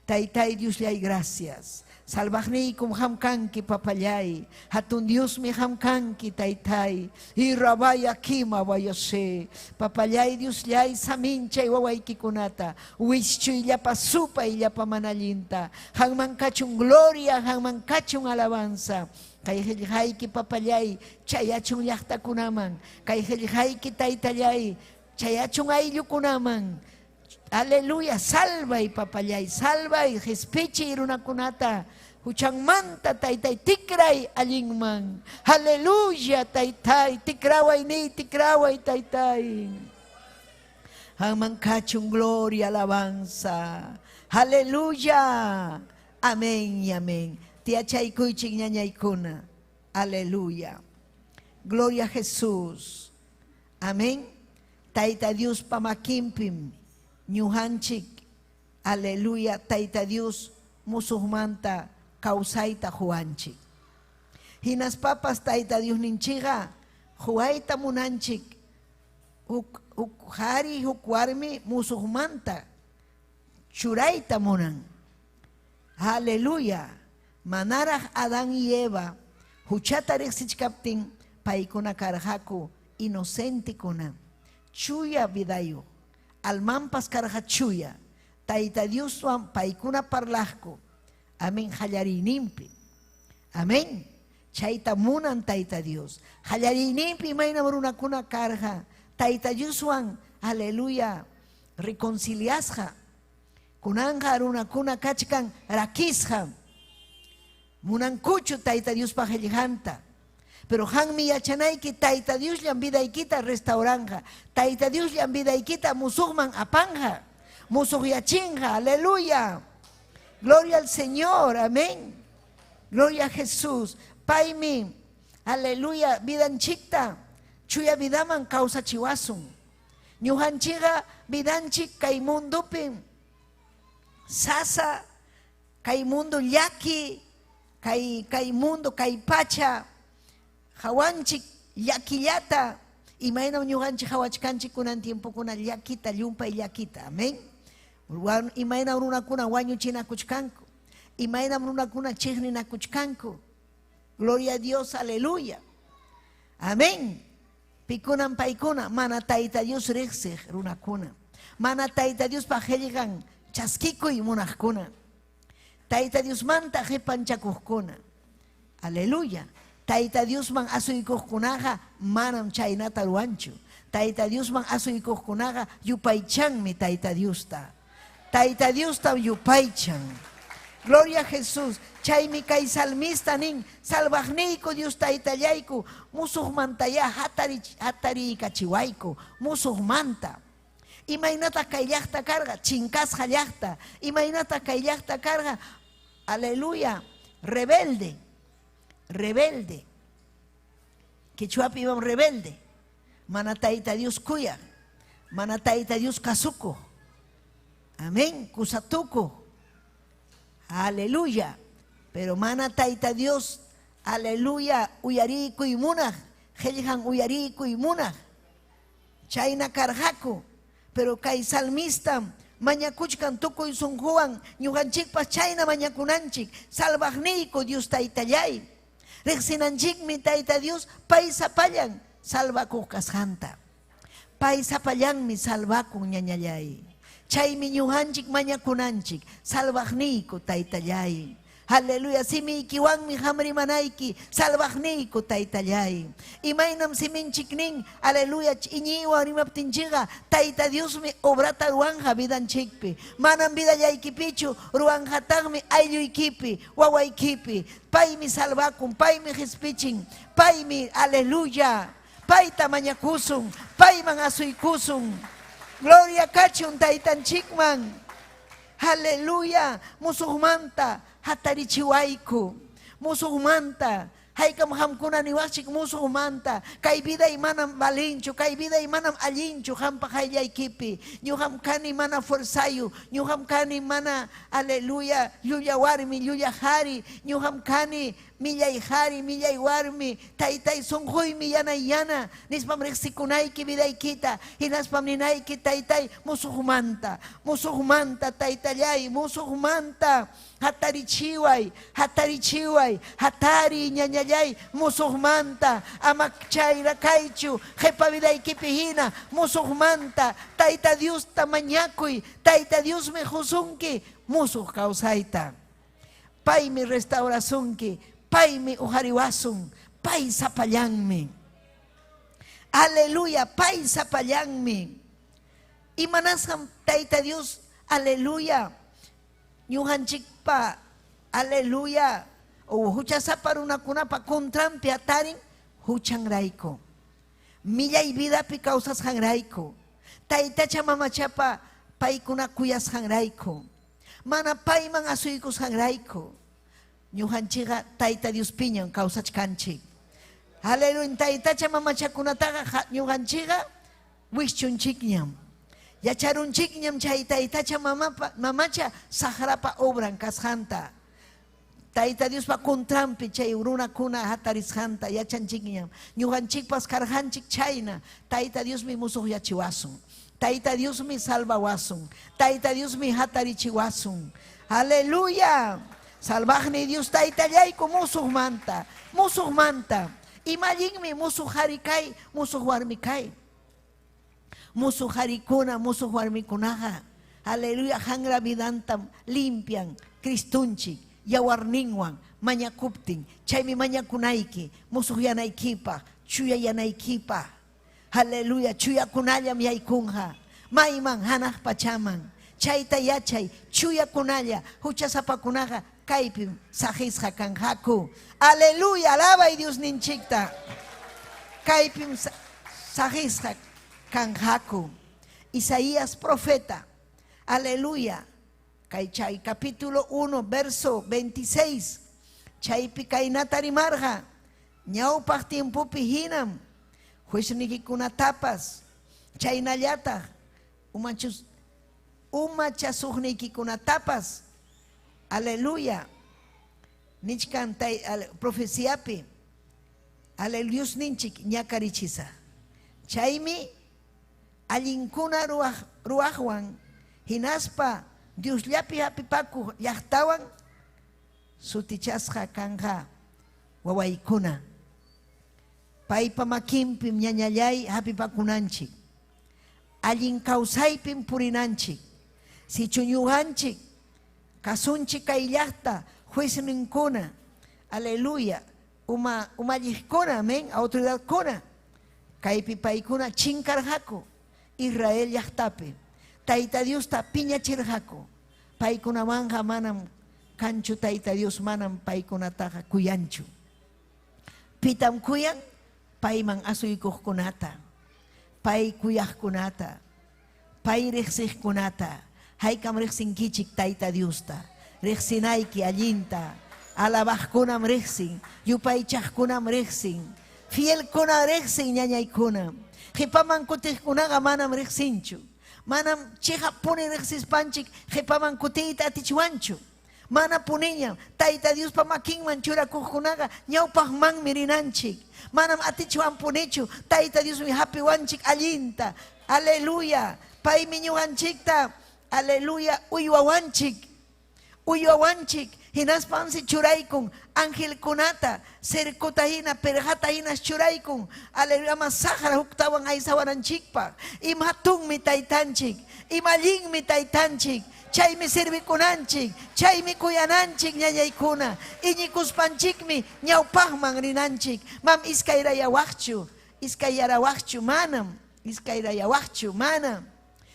Taytay Diosllay, gracias. Salvaqniykum qam kanki, papallay. Hatun Diosmi qam kanki, taytay. Y rabaya kima vayase. Papallay Diosllay, saminchay wawaykikunata. Wischuy llapa supay llapa manallinta. Qanman kachun gloria, qanman kachun alabanza. Kay qillqayki papallay, chayachun llaqtakunaman. Kay qillqayki taytallay, chayachun ayllukunaman. Aleluya, salvay papallay, salvay, qispichiy runakunata. Huchanmanta taytay tikray allinman. Aleluya, taytay, tikraway ni, tikraway taytay. Qanman kachun gloria, alabanza. Aleluya. Amén y amén. Tiachaykuychik ñañaykuna. Aleluya. Gloria a Jesús. Amén. Tayta Diospa makinpim ñuqanchik. Aleluya. Tayta Dios musuqmanta kawsayta quwanchik. Hinaspapas Tayta Diosninchikqa quwayta munanchik huk huk qhari huk warmi musuqmanta churayta munan. Aleluya. Manaraq Adán y Eva huchata riqsichkaptin paykuna karqaku inocentekuna, chuya vidayuq, almanpas karqa chuya. Tayta Dioswan paykuna parlaqku. Amén qallariyninpi. Amén. Chayta munan Tayta Dios. Qallariyninpi imaynam runakuna karqa Tayta Dioswan, aleluya, reconciliasqa. Kunanqa runakuna kachkan rakisqa. Munankuchu Tayta Diospa qillqanta. Pero qanmi yachanayki Tayta Diosllam vidaykita restauranqa. Tayta Diosllam vidaykita musuqman apanqa. Musuqyachinqa. Aleluya. Gloria al Señor. Amén. Gloria a Jesús. Paymi, aleluya, vidanchikta chuya vidaman kawsachiwasun. Ñuqanchikqa vidanchik kay mundopi sasa, kay mundo llaki, kay, kay mundo, kay pacha, hawanchik llakillata, imaynam ñuqanchik hawachkanchik kunan tiempokuna llakita, llumpay llakita. Amén. Imaynam runakuna wañuchinakuchkanku, imaynam runakuna chiqninakuchkanku. Gloria a Dios, aleluya. Amén. Pikunam paykuna, mana Tayta Dios riqsiq runakuna, mana Tayta Diospa qillqan chaskikuy munaqkuna, Tayta Diosmanta qipanchakuqkuna. Aleluya. Tayta Diosman asuykuqkunaqa manam chaynata ruwanchu. Tayta Diosman asuykuqkunaqa yupaychanmi Tayta Diosta. Tayta Diostam yupaychan. Gloria a Jesús. Chaymi kay salmista nin, salvaqniyku Dios Taytallayku, musuqmantayá hatariykachiwayku, musuqmanta. Imaynataq kay llaqta karqa? Chinkasqa llaqta. Imaynataq kay llaqta karqa? Aleluya. Rebelde. Rebelde. Quechuapi imam rebelde. Mana Tayta Dios kuyaq. Mana Tayta Dios kasukuq. Amén. Kusatukuq. Aleluya. Pero mana Tayta Dios, aleluya, uyariykuy munaq, qillqan uyariykuy munaq. Chayna karqaku. Pero kay salmista mañakuchkan tukuy sunquwan, ñuqanchikpas chayna mañakunanchik, salvaqniyku Dios Taytallay. Riqsinanchikmi Tayta Dios pay sapallan salvakuq kasqanta. Pay sapallanmi salvakun ñañallay. Chaymi ñuqanchik mañakunanchik, salvaqniyku Taytallay. Aleluya, simiykiwanmi qam rimanayki, salvaqniyku Taytallay. Imaynam siminchik nin, aleluya, iñiywan rimaptinchikqa, Tayta Diosmi obrata ruwanqa vidanchikpi. Manam vidallaykipichu, ruwanqataqmi aylluykipi, wawaykipi. Paymi salvakun, paymi qispichin, paymi, aleluya, payta mañakusun, payman asuykusun. Gloria kachun Taytanchikman. Aleluya, musuqmanta hatarichiwayku, musuqmanta. Haykam qamkuna niwaqchik musuqmanta, kay viday manam valinchu, kay viday manam allinchu qampa qayllaykipi. Ñuqam kani mana fuerzayu, ñuqam kani mana, aleluya, llulla warmi, llulla qari, ñuqam kani millay qari, millay warmi, taytay sunquymi yanay yana, nispam riqsikunayki vidaykita, hinaspam ninayki taytay musuqmanta, musuqmanta taytallay, musuqmanta hatarichiway, hatarichiway, hatari ñañallay, musuqmanta, ama chayra kaychu, qhipa vidaykipi hina, musuqmanta, Tayta Diosta mañakuy, Tayta Diosmi qusunki musuq kawsayta. Paymi restaurasunki, paymi uqariwasun, pay sapallanmi. Aleluya, pay sapallanmi. Imanasqam Tayta Dios, aleluya, ñuqanchikpa, aleluya, o huchasapa runakunapa contranpi hatarin huchanrayku. Millay vidapi kawsasqanrayku. Taytacha mamachapa paykuna kuyasqanrayku. Mana payman asuykusqanrayku. Ñuqanchikqa Tayta Diospiñam kawsachkanchik. Aleluya, taytacha mamachakunataqa ñuqanchikqa wischunchikñam. Yacharunchikñam chay taytacha mamacha saqrapa obran kasqanta. Tayta Diospa contranpi chay runakuna hatarisqanta yachanchikñam. Ñuqanchikpas karqanchik chayna. Tayta Diosmi musuqyachiwasun. Tayta Diosmi salvawasun. Tayta Diosmi hatarichiwasun. Aleluya. Salvaqniy Dios Taytallayku musuqmanta, musuqmanta. Ima allinmi musuq qari kay, musuq warmi kay. Musuq qarikuna, musuq warmikunaqa, aleluya, hanra vidantam limpian Cristonchik yawarninwan mañakuptin. Chaymi mañakunayki musuqyanaykipaq, chuyayanaykipaq. Aleluya, chuyakunallam yaykunqa mayman hanaq pachaman. Chayta yachay, chuyakunalla, huchasapakunaqa kaypim saqisqa kanqaku. Aleluya, alabay Diosninchikta. Kaypim saqisqa kanqaku. Isaías profeta, aleluya, kay chay capítulo 1, verso 26, chaypi kaynata rimarqa, ñawpaq tiempopi hinam jueznikikunatapas chaynallataq umachus umachasuqniykikunatapas, aleluya, nichkan tay profeciapi, aleluya, Diosninchik ñakarichisaq. Chaymi allinkuna ruwaq ruwaqwan hinaspa Diosllapi hapipakuq llaqtawan sutichasqa kanqa wawaykuna. Paypa makinpim ñañallay hapipakunanchik. Allin kawsaypim purinanchik. Sichu ñuqanchik kasunchik kay llaqta juezninkuna, aleluya, uma umalliqkuna, amén, autoridadkuna, kaypi paykuna chinkarqaku Israel llaqtapi. Tayta Diosta piñachirqaku. Paykunawanqa manam kanchu Tayta Dios manam paykunataqa kuyanchu. Pitam kuyan? Payman asuykuqkunata, pay kuyaqkunata, pay riqsiqkunata. Haykam riqsinkichik Tayta Diosta? Riqsinayki allinta. Alabaqkunam riqsin, yupaychaqkunam riqsin, fielkuna riqsin ñañaykuna. Qipaman kutiqkunaqa manam riqsinchu. Manam chiqappuni riqsispanchik qipaman kutiyta atichwanchu. Mana puniñam Tayta Diospa makinman churakuqkunaqa ñawpaqmanmi rinanchik. Manam atichwanpunichu Tayta Diosmi hapiwanchik allinta. Aleluya. Paymi ñuqanchikta, aleluya, uywawanchik. Uywawanchik. Hinaspansi churaykun angelkunata, cercota hina, perqata hinas churaykun. Aleluya, ama saqra huktawan aysawananchikpaq. Ima hatunmi Taytanchik. Ima allinmi Taytanchik. Chaymi servikunanchik, chaymi kuyananchik ñañaykuna. Iñikuspanchikmi ñawpaqman rinanchik. Mam iskayrayawaqchu, iskayyarawaqchu, manam. Iskayrayawaqchu, manam.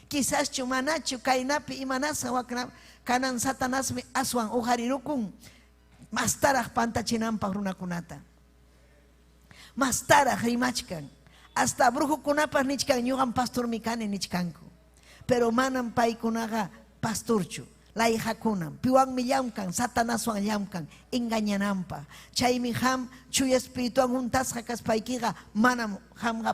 Quizaschu manachu kaynapi imanasqa wakna kanan Satanasmi aswan uqarirukun mastaraq pantachinanpaq runakunata. Mastaraq rimachkan. Hasta brujokunapas nichkan ñuqam pastormi kani nichkanku. Pero manam paykunaqa pastorchu, layqakunam. Piwanmi llamkan, Satanaswan llamkan engañananpaq. Chaymi qam Chuya Espirituwan huntasqa kaspaykiqa manam qamqa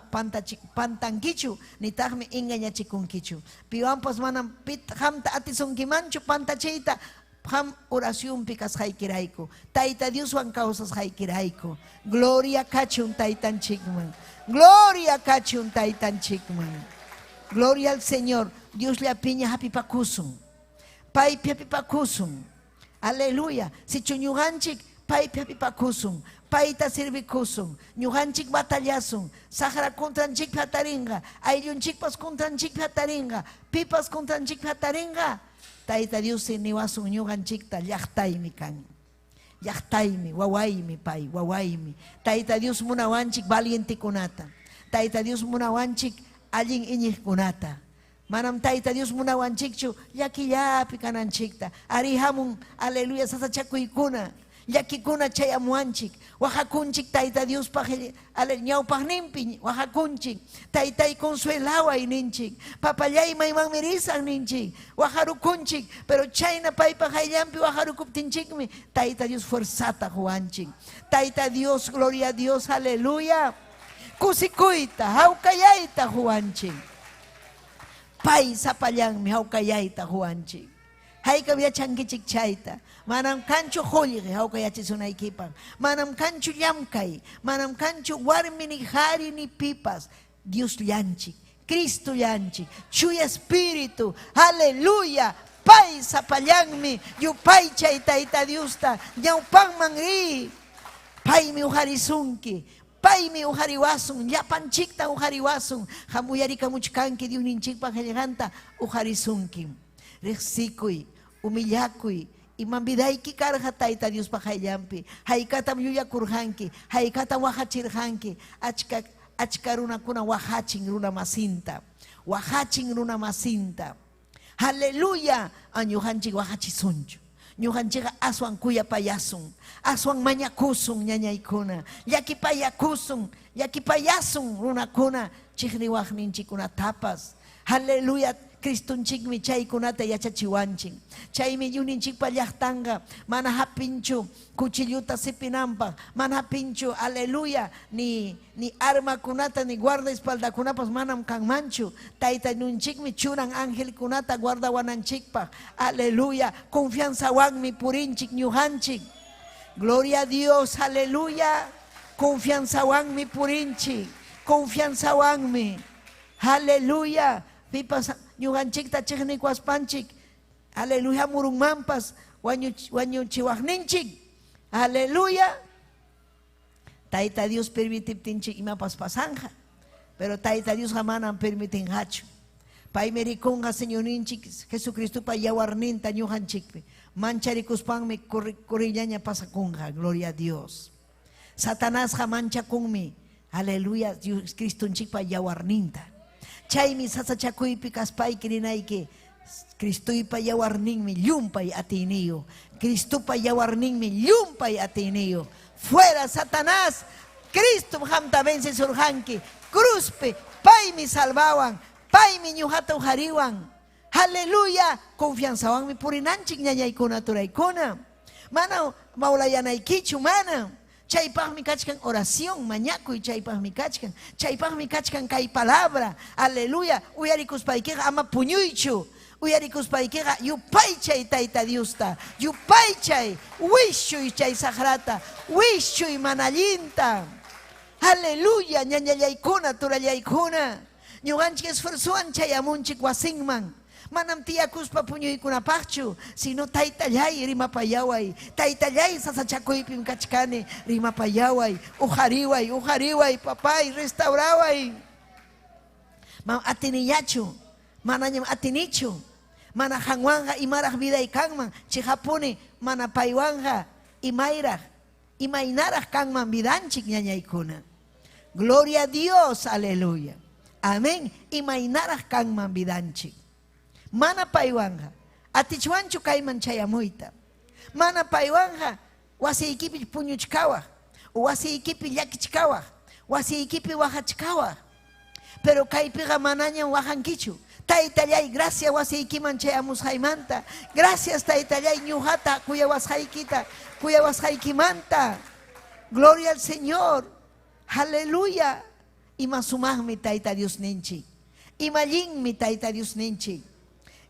pantankichu, nitaqmi engañachikunkichu. Piwanpas manam qamta atisunkimanchu pantachiyta qam oracionpi kasqaykirayku, Tayta Dioswan kawsasqaykirayku. Gloria kachun Taytanchikman. Gloria kachun Taytanchikman. Gloria al Señor. Diosllapiña hapipakusun. Paypi hapipakusun. Aleluya. Sichu ñuqanchik paypi hapipakusun, payta servikusun, ñuqanchik batallasun, saqra contranchikpi hatarinqa, ayllunchikpas contranchikpi hatarinqa, pipas contranchikpi hatarinqa, Tayta Diossi niwasun ñuqanchikta llaqtaymi kan. Llaqtaymi, wawaymi pay, wawaymi. Tayta Dios munawanchik valientekunata. Tayta Dios munawanchik allin iñiqkunata. Manam Tayta Dios munawanchikchu llakillapi kananchikta. Arí hamun, aleluya, sasachakuykuna, llakikuna chayamuwanchik. Waqakunchik Tayta Diospaq ñawpaqninpi waqakunchik. Taytay consuelaway ninchik. Papallay maymanmi risaq ninchik. Waqarukunchik, pero chayna paypa qayllanpi waqarukuptinchikmi Tayta Dios fuerzata quwanchik. Tayta Dios, gloria a Dios, aleluya. Kusikuyta, hawkayayta quwanchik. Pay sapallanmi hawkayayta quwanchik. Haykam yachankichik chayta? Manam kanchu qullqi hawkayachisunaykipaq. Manam kanchu llamkay. Manam kanchu warmi ni qari ni pipas. Diosllanchik, Cristollanchik, Chuya Espíritu, aleluya. Pay sapallanmi yupaychay Tayta Diosta ñawpanman riy. Paymi uqarisunki. Paymi uqariwasun, llapanchikta uqariwasun. Qam uyarikamuchkanki Diosninchikpa qillqanta uqarisunkim. Riqsikuy, humillakuy, imam vidayki karqa Tayta Diospa qayllanpi. Haykatam llullakurqanki, haykatam waqachirqanki. Achka achka runakuna waqachin runamasinta. Waqachin runamasinta. Aleluya! Ñuqanchik waqachisunchu. Ñuqanchikqa aswan kuyapayasun, aswan mañakusun ñañaykuna, llakipayakusun, llakipayasun runakuna chiqniwaqninchikkunatapas. Aleluya! Cristonchikmi chaykunata yachachiwanchik. Chaymi Diosninchikpa llaqtanqa mana hapinchu cuchilluta sipinanpaq, mana hapinchu, aleluya, ni ni armakunata ni guardaespaldakunapas manam kanmanchu. Tayta Diosninchikmi churan angelkunata guardawananchikpaq. Aleluya, confianzawanmi purinchik ñuqanchik. Gloria a Dios, aleluya. Confianzawanmi purinchik. Confianzawanmi. Aleluya. Pipas ñuqanchikta chiqnikuaspanchik. Aleluya murunmanpas wañuchiwaqninchik. Aleluya. Tayta Dios permitiptinchik imapas pasanja. Pero Tayta Diosqa manam permitinqachu. Paymi rikunqa Señorninchik Jesucristopa yawarninta ñuqanchikpi. Mancharikuspanmi corrillaña pasakunqa. Gloria a Dios. Satanasqa manchakunmi. Aleluya, Dios Cristonchikpa yawarninta. Chaymi sasachakuypi kaspayki rinayki. Cristoypa yawarninmi llumpay atiyniyuq. Cristopa yawarninmi llumpay atiyniyuq. Fuera Satanás, Cristom qamta vencesurqanki. Cruzpi paymi salvawan, paymi ñuqata uqariwan. Aleluya, confianzawanmi purinanchik ñañaykuna turaykuna. Mana mawlayanaykichu, mana. Chaypaqmi kachkan oración, mañakuy chaypaqmi kachkan. Chaypaqmi kachkan kay palabra. Aleluya, uyarikuspaykiqa ama puñuychu. Uyarikuspaykiqa yupaychay Tayta Diosta. Yupaychay, wischuy chay saqrata, wischuy mana allinta. Aleluya, ñañallaykuna, turallaykuna. Ñuqanchik esfuerzowan chayamunchik wasinman. Manam tiyakuspa puñuykunapaqchu, sino Taytallay rimapayaway, Taytallay sasachakuypim kachkani, rimapayaway, uqariway, uqariway, papay, restauraway. Manam atiniñachu, manañam atinichu. Mana qanwanqa imaraq viday kanman, chiqapuni mana paywanqa imayraq, imaynaraq kanman vidanchik ñañaykuna. Gloria a Dios, aleluya. Amén. Imaynaraq kanman vidanchik. Mana paywanqa atichwanchu kayman chayamuyta. Mana paywanqa wasiykipi puñuchkawaq, wasiykipi llakichkawaq, wasiykipi waqachkawaq. Pero kaypiqa manañam waqankichu. Taytallay, gracias wasiykiman chayamusqaymanta. Gracias Taytallay ñuqata kuyawasqaykita, kuyawasqaykimanta. Gloria al Señor. Aleluya. Ima sumaqmi Tayta Diosninchik. Ima allinmi Tayta Diosninchik.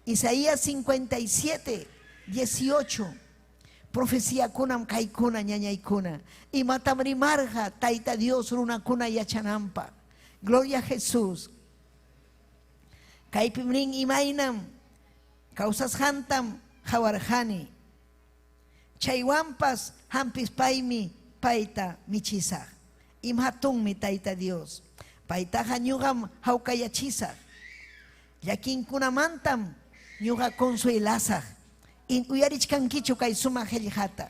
Isaías 57, 18. Profeciakunam kaykuna ñañaykuna. Imatam rimarqa Tayta Dios runakuna yachananpaq. Gloria a Jesús. Kaypim rin imaynam kawsasqantam qawarqani. Chaywanpas hampispaymi payta michisaq. Ima hatunmi Tayta Dios. Paytaqa ñuqam hawkayachisaq. Llakinkunamantam ñuqa consuelasaq. Uyarichkankichu kay sumaq qillqata?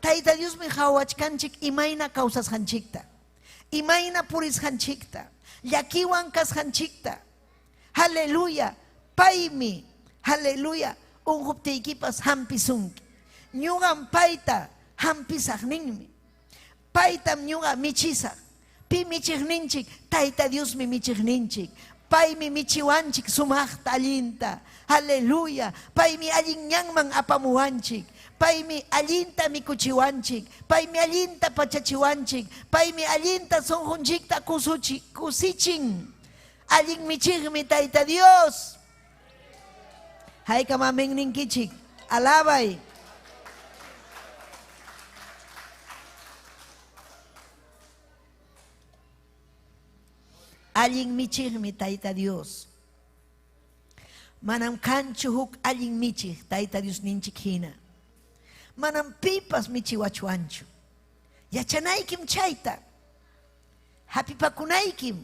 Tayta Diosmi qawachkanchik imayna kawsasqanchikta, imayna purisqanchikta, llakiwan kasqanchikta. Aleluya, paymi, aleluya, unquptiykipas hampisunki. Ñuqam payta hampisaq ninmi. Paytam ñuqa michisaq. Pi michiqninchik? Tayta Diosmi michiqninchik. Paymi michiwanchik sumaqta allinta. Aleluya. Paymi allin ñanman apamuwanchik. Paymi allinta mikuchiwanchik. Paymi allinta pachachiwanchik. Paymi allinta sunqunchikta kusichin. Allin michiqmi Tayta Dios. Haykam amén ninkichik. Alabay. Allin michiqmi Tayta Dios. Manam kanchu huk allin michiq Tayta Diosninchik hina. Manam pipas michiwachwanchu. Yachanaykim chayta. Hapipakunaykim.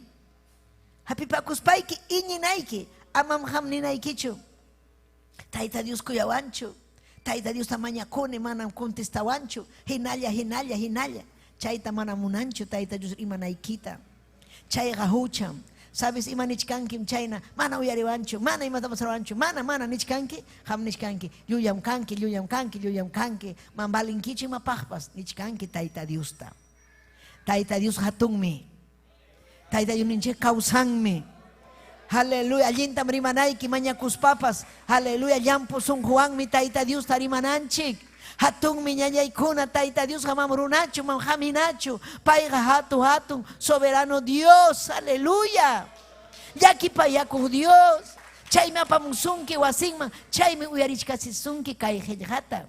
Hapipakuspayki iñinayki. Amam qam ninaykichu. Tayta Dios kuyawanchu. Tayta Diosta mañakuni manam contestawanchu. Hinalla, hinalla, hinalla. Chayta mana munanchu Tayta Dios rimanaykita. Chayqa hucham. Sabes ima nichkankim chayna mana uyariwanchu, mana imatapas ruwanchu, mana, mana nichkanki, qam nichkanki, llullam kanki, llullam kanki, llullam kanki, man valinkichu imapaqpas nichkanki Tayta Diosta. Tayta Dios hatunmi. Tayta Diosninchik kawsanmi. Aleluya, allintam rimanayki mañakuspapas. Aleluya, llampu sunquwanmi Tayta Diosta rimananchik. Hatunmi ñañaykuna, Tayta Diosqa mam runachu, mam haminachu. Payqa hatu hatun, soberano Dios. Aleluya. Llakipayakuq Dios. Chaymi apamusunki wasinman, chaymi uyarichkasisunki kay qillqata.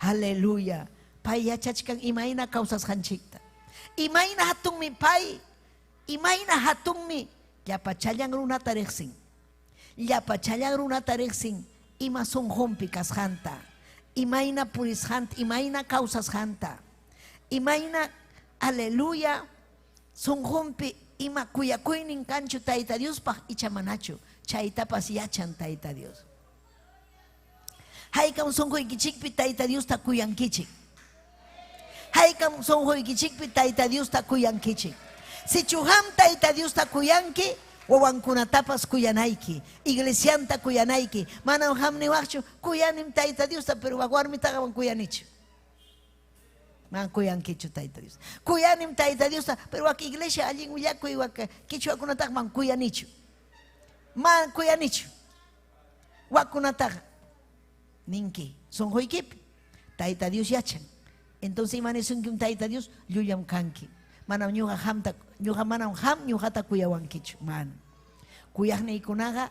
Aleluya. Pay yachachkan imayna kawsasqanchikta. Imayna hatunmi pay, imayna hatunmi llapachallan runata riqsin. Llapachallan runata riqsin ima sunqunpi kasqanta, imayna purisqanta, imayna kawsasqanta, imayna, aleluya, sunqunpi ima kuyakuynin kanchu Tayta Diospaq icha manachu, chaytapas yachan Tayta Dios. Haykam sunquykichikpi Tayta Diosta kuyankichik. Haykam sunquykichikpi Tayta Diosta kuyankichik. Sichu qam Tayta Diosta kuyanki, wawankunatapas kuyanayki, iglesianta kuyanayki. Manam qam niwaqchu, kuyanim Tayta Diosta, pero wak warmitaqa manam kuyanichu. Manam kuyankichu Tayta Diosta. Kuyanim Tayta Diosta, pero wak iglesia allin willakuy wak quichwakunataqa manam kuyanichu. Manam kuyanichu. Wakunataqa ninki sunquykipi Tayta Dios yachan. Entonces ima nisunkim Tayta Dios? Llullam kanki. Manam ñuqa qamta, ñuqa manam qam ñuqata kuyawankichu. Manam. Kuyaqniykunaqa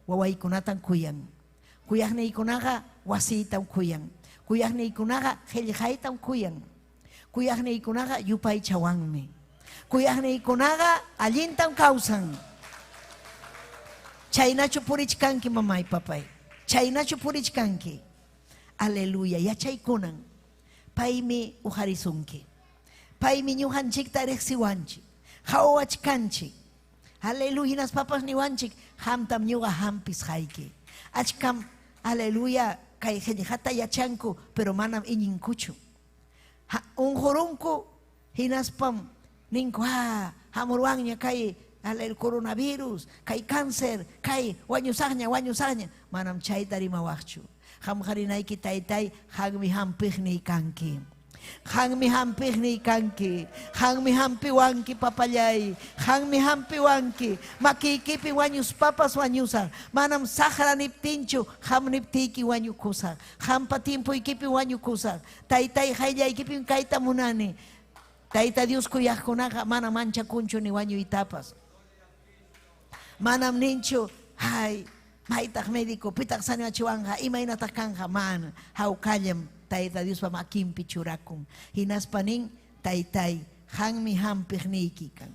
wawaykunatan kuyan. Kuyaqniykunaqa wasiytam kuyan. Kuyaqniykunaqa qillqaytam kuyan. Kuyaqniykunaqa yupaychawanmi. Kuyaqniykunaqa allintam kawsan. Chaynachu purichkanki mamay papay. Chaynachu purichkanki. Aleluya. Yachaykunan. Paymi uqarisunki. Paymi ñuqanchikta riqsiwanchik. Qawachkanchik. Aleluya. Hinaspapas niwanchik, qamtam ñuqa hampisqayki. Achkam, aleluya, kay qillqata yachanku, pero manam iñinkuchu. Unqurunku hinaspam ninku, ah, hamurwanña kay el coronavirus, kay cáncer, kay wañusaqña, wañusaqña. Manam chayta rimawaqchu. Qamqa rinayki taytay, qammi hampiqniy kanki. Qammi hampiqniy kanki. Qammi hampiwanki papallay. Qammi hampiwanki. Makiykipi wañuspapas wañusaq. Manam saqra niptinchu, qam niptiyki wañukusaq. Qampa tiempoykipi wañukusaq. Taytay qayllaykipim kayta munani. Tayta Dios kuyaqkunaqa mana manchakunchu ni wañuytapas. Manam ninchu, ay, maytaq médico, pitaq sanoyachiwanqa, imaynataq kanqa, mana. Hawkallam Tayta Diospa makinpi churakun. Hinaspa nin, taytay, qammi hampiqniyki kan.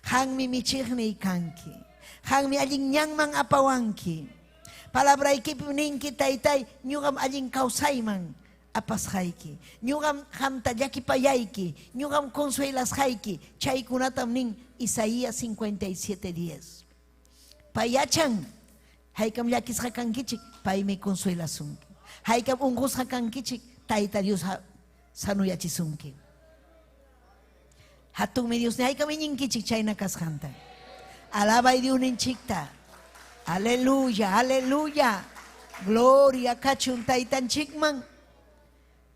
Qammi michiqniy kanki. Qammi allin ñanman apawanki. Palabraykipim ninki, taytay, ñuqam allin kawsayman apasqayki. Ñuqam qamta llakipayayki, ñuqam consuelasqayki. Chaykunatam nin Isaías 57:10. Pay yachan, haykam llakisqa kankichik, paymi consuelasunki. Haykam unqusqa kankichik, Tayta Dios sanoyachisunki. Hatunmi Dios, haykam iñinkichik chayna kasqanta. Alabay Diosninchikta. Aleluya, aleluya. Gloria kachun Taytanchikman.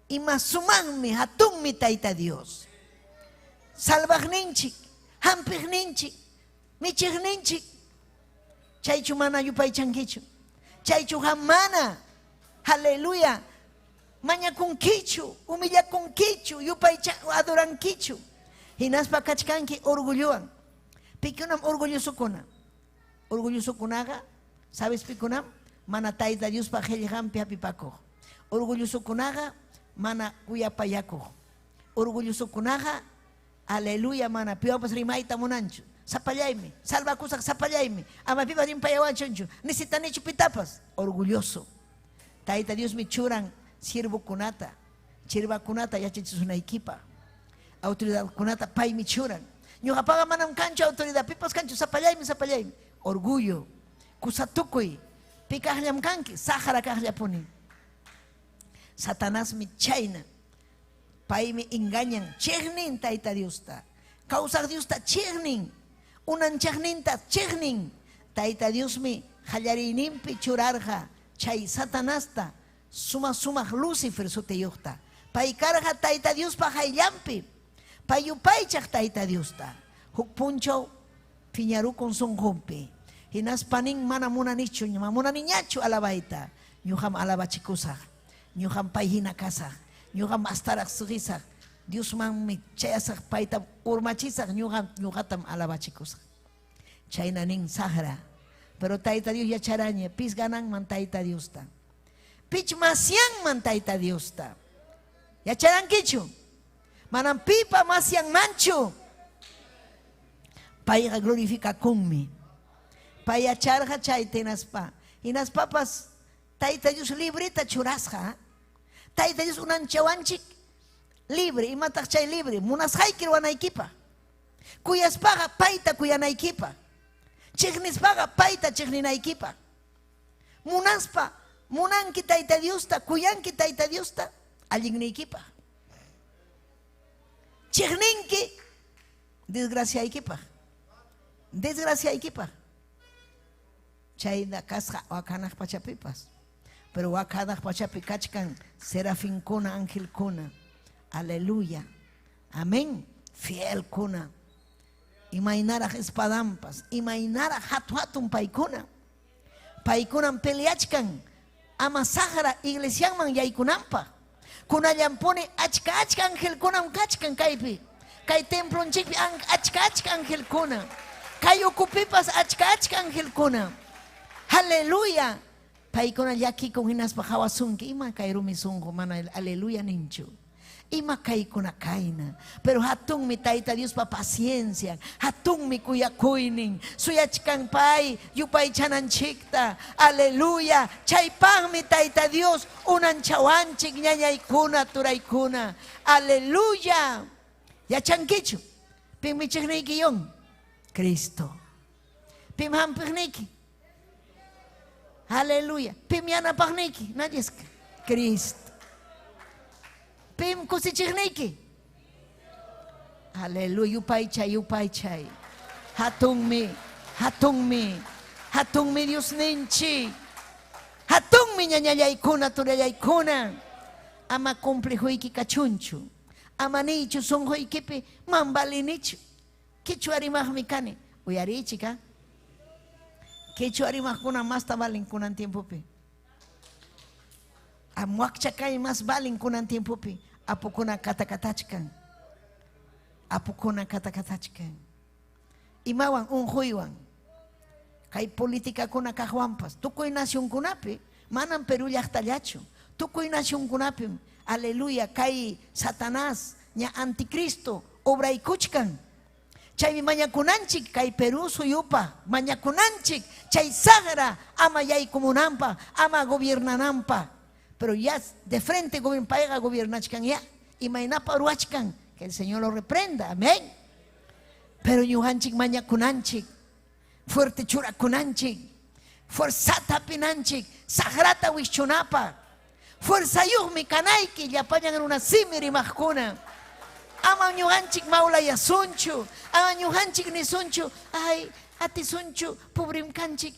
Ima sumanmi, hatunmi Tayta Dios. Salvaqninchik, hampiqninchik, michiqninchik. Chaychu mana yupaychankichu. Chaychu mana. Aleluya. Mañakunkichu, humillakunkichu, yupaycha adorankichu. Hinaspa kachkanki orgullowan. Pikunam orgullosokuna. Orgullosokunaqa, ¿sabes pikunam? Mana Tayta Diospa qillqanpi hapipakuq. Orgullosokunaqa mana kuyapayakuq. Orgullosokunaqa, aleluya, mana piwapas rimayta munanchu. Sapallaymi, salvakusaq sapallaymi, ama pipas rimpayawachunchu, necesitanichu pitapas. Orgulloso. Tayta Diosmi churan siervokunata, chirvakunata yachachisunaykipaq. Autoridadkunata paymi churan. Ñuqapaqa manam kanchu autoridad, pipas kanchu, sapallaymi, sapallaymi. Orgullo, kusatukuy, pi kaqllam kanki, saqra kaqllapuni. Satanasmi chayna. Paymi engañan, chiqnin Tayta Diosta. Kawsaq Diosta chiqnin, unanchaqninta chiqnin. Tayta Diosmi qallariyninpi churarqa chay Satanasta sumaq sumaq Lucifer sutiyuqta. Pay karqa Tayta Diospa qayllanpi, pay yupaychaq Tayta Diosta. Huk punchaw phiñarukun sunqunpi. Hinaspa nin mana munanichu, mana munaniñachu alabayta. Ñuqam alabachikusaq. Ñuqam pay hina kasaq. Ñuqam mastaraq siqisaq. Diosmanmi chayasaq, paytam urmachisaq, ñuqam ñuqatam alabachikusaq. Chayna nin saqra. Pero Tayta Dios yacharaña, pis gananman Tayta Diosta. Pich masyanman Tayta Diosta. Yacharankichu? Manam pipa masyanmanchu. Payqa glorificakunmi. Pay yacharqa chayta hinaspa. Hinaspapas Tayta Dios libreta churasqa. Tayta Dios unanchawanchik libre. Imataq chay libre? Munasqayki ruwanaykipaq. Kuyaspaqa payta kuyanaykipaq. Chiqnispaqa payta chiqninaykipaq. Munaspa, munanki Tayta Diosta, kuyanki Tayta Diosta, allinniykipaq. Chiqninki desgraciaykipaq. Desgraciaykipaq. Chayna kasqa wak hanaq pachapipas. Pero wak hanaq pachapi kachkan serafinkuna, angelkuna. Aleluya. Amén. Fielkuna. Imaynaraq espadanpas, imaynaraq hatu hatun paykuna. Paykunam peleachkan ama saqra iglesianman yaykunanpaq. Kunallanpuni achka achka angelkunam kachkan kaypi. Kay templonchikpi achka achka angelkuna. Kay ukupipas achka achka angelkuna. Aleluya. Paykuna llakikun hinaspa qawasunki ima kay rumi sunqu mana aleluya ninchu. Ima kaykuna kayna. Pero hatunmi Tayta Diospa paciencia, hatunmi kuyakuynin, suyachkan pay yupaychananchikta. Aleluya. Chaypaqmi Tayta Dios unanchawanchik ñañaykuna, turaykuna. Aleluya. Yachankichu? Pim michiqniyki yon? Cristo. Pim hampiqniyki? Aleluya. Pim yanapaqniyki? Nallisqa. Cristo. Pim kusichiqniyki? Aleluya. Yupaychay, yupaychay. Hatunmi, hatunmi, hatunmi Diosninchik. Hatunmi ñañallaykuna, turallaykuna. Ama complejuyki kachunchu. Ama niychu sunquykipi man valinichu. Quechua rimaqmi kani. Uyariychik, ah. Quechua rimaqkuna masta valen kunan tiempopi. Am wakcha kay mas valen kunan tiempopi. Apukuna katakatachkan. Apukuna katakatachkan. Imawan unquywan. Kay politikakuna kaqwanpas. Tukuy nacionkunapi, manam Perú llaqtallachu. Tukuy nacionkunapim, aleluya, kay Satanás, ña anticristo, obraykuchkan. Chaymi mañakunanchik kay Perú suyupa, mañakunanchik chay saqra ama yaykumunanpaq, ama gobiernananpaq. Pero ya de frente payqa gobiernachkan ya, imaynapa ruwachkan, que el Señor lo reprenda, amén. Pero ñuqanchik mañakunanchik, fuerte churakunanchik, fuerzata hapinanchik, saqrata wischunapaq. Fuerzayuqmi kanayki llapallan runa simi rimaqkuna. Ama ñuqanchik mawlayasunchu, ama ñuqanchik nisunchu, ay, atisunchu, pobrim kanchik,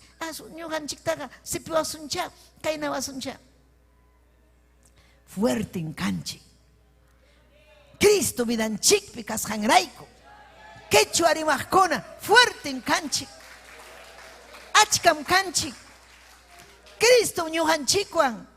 ñuqanchiktaqa sipiwasuncha, kaynawasuncha. Fuerten kanchik. Cristo vidanchikpi kasqanrayku. Quechua rimaqkuna fuerten kanchik. Achkam kanchik. Cristo ñuqanchikwan.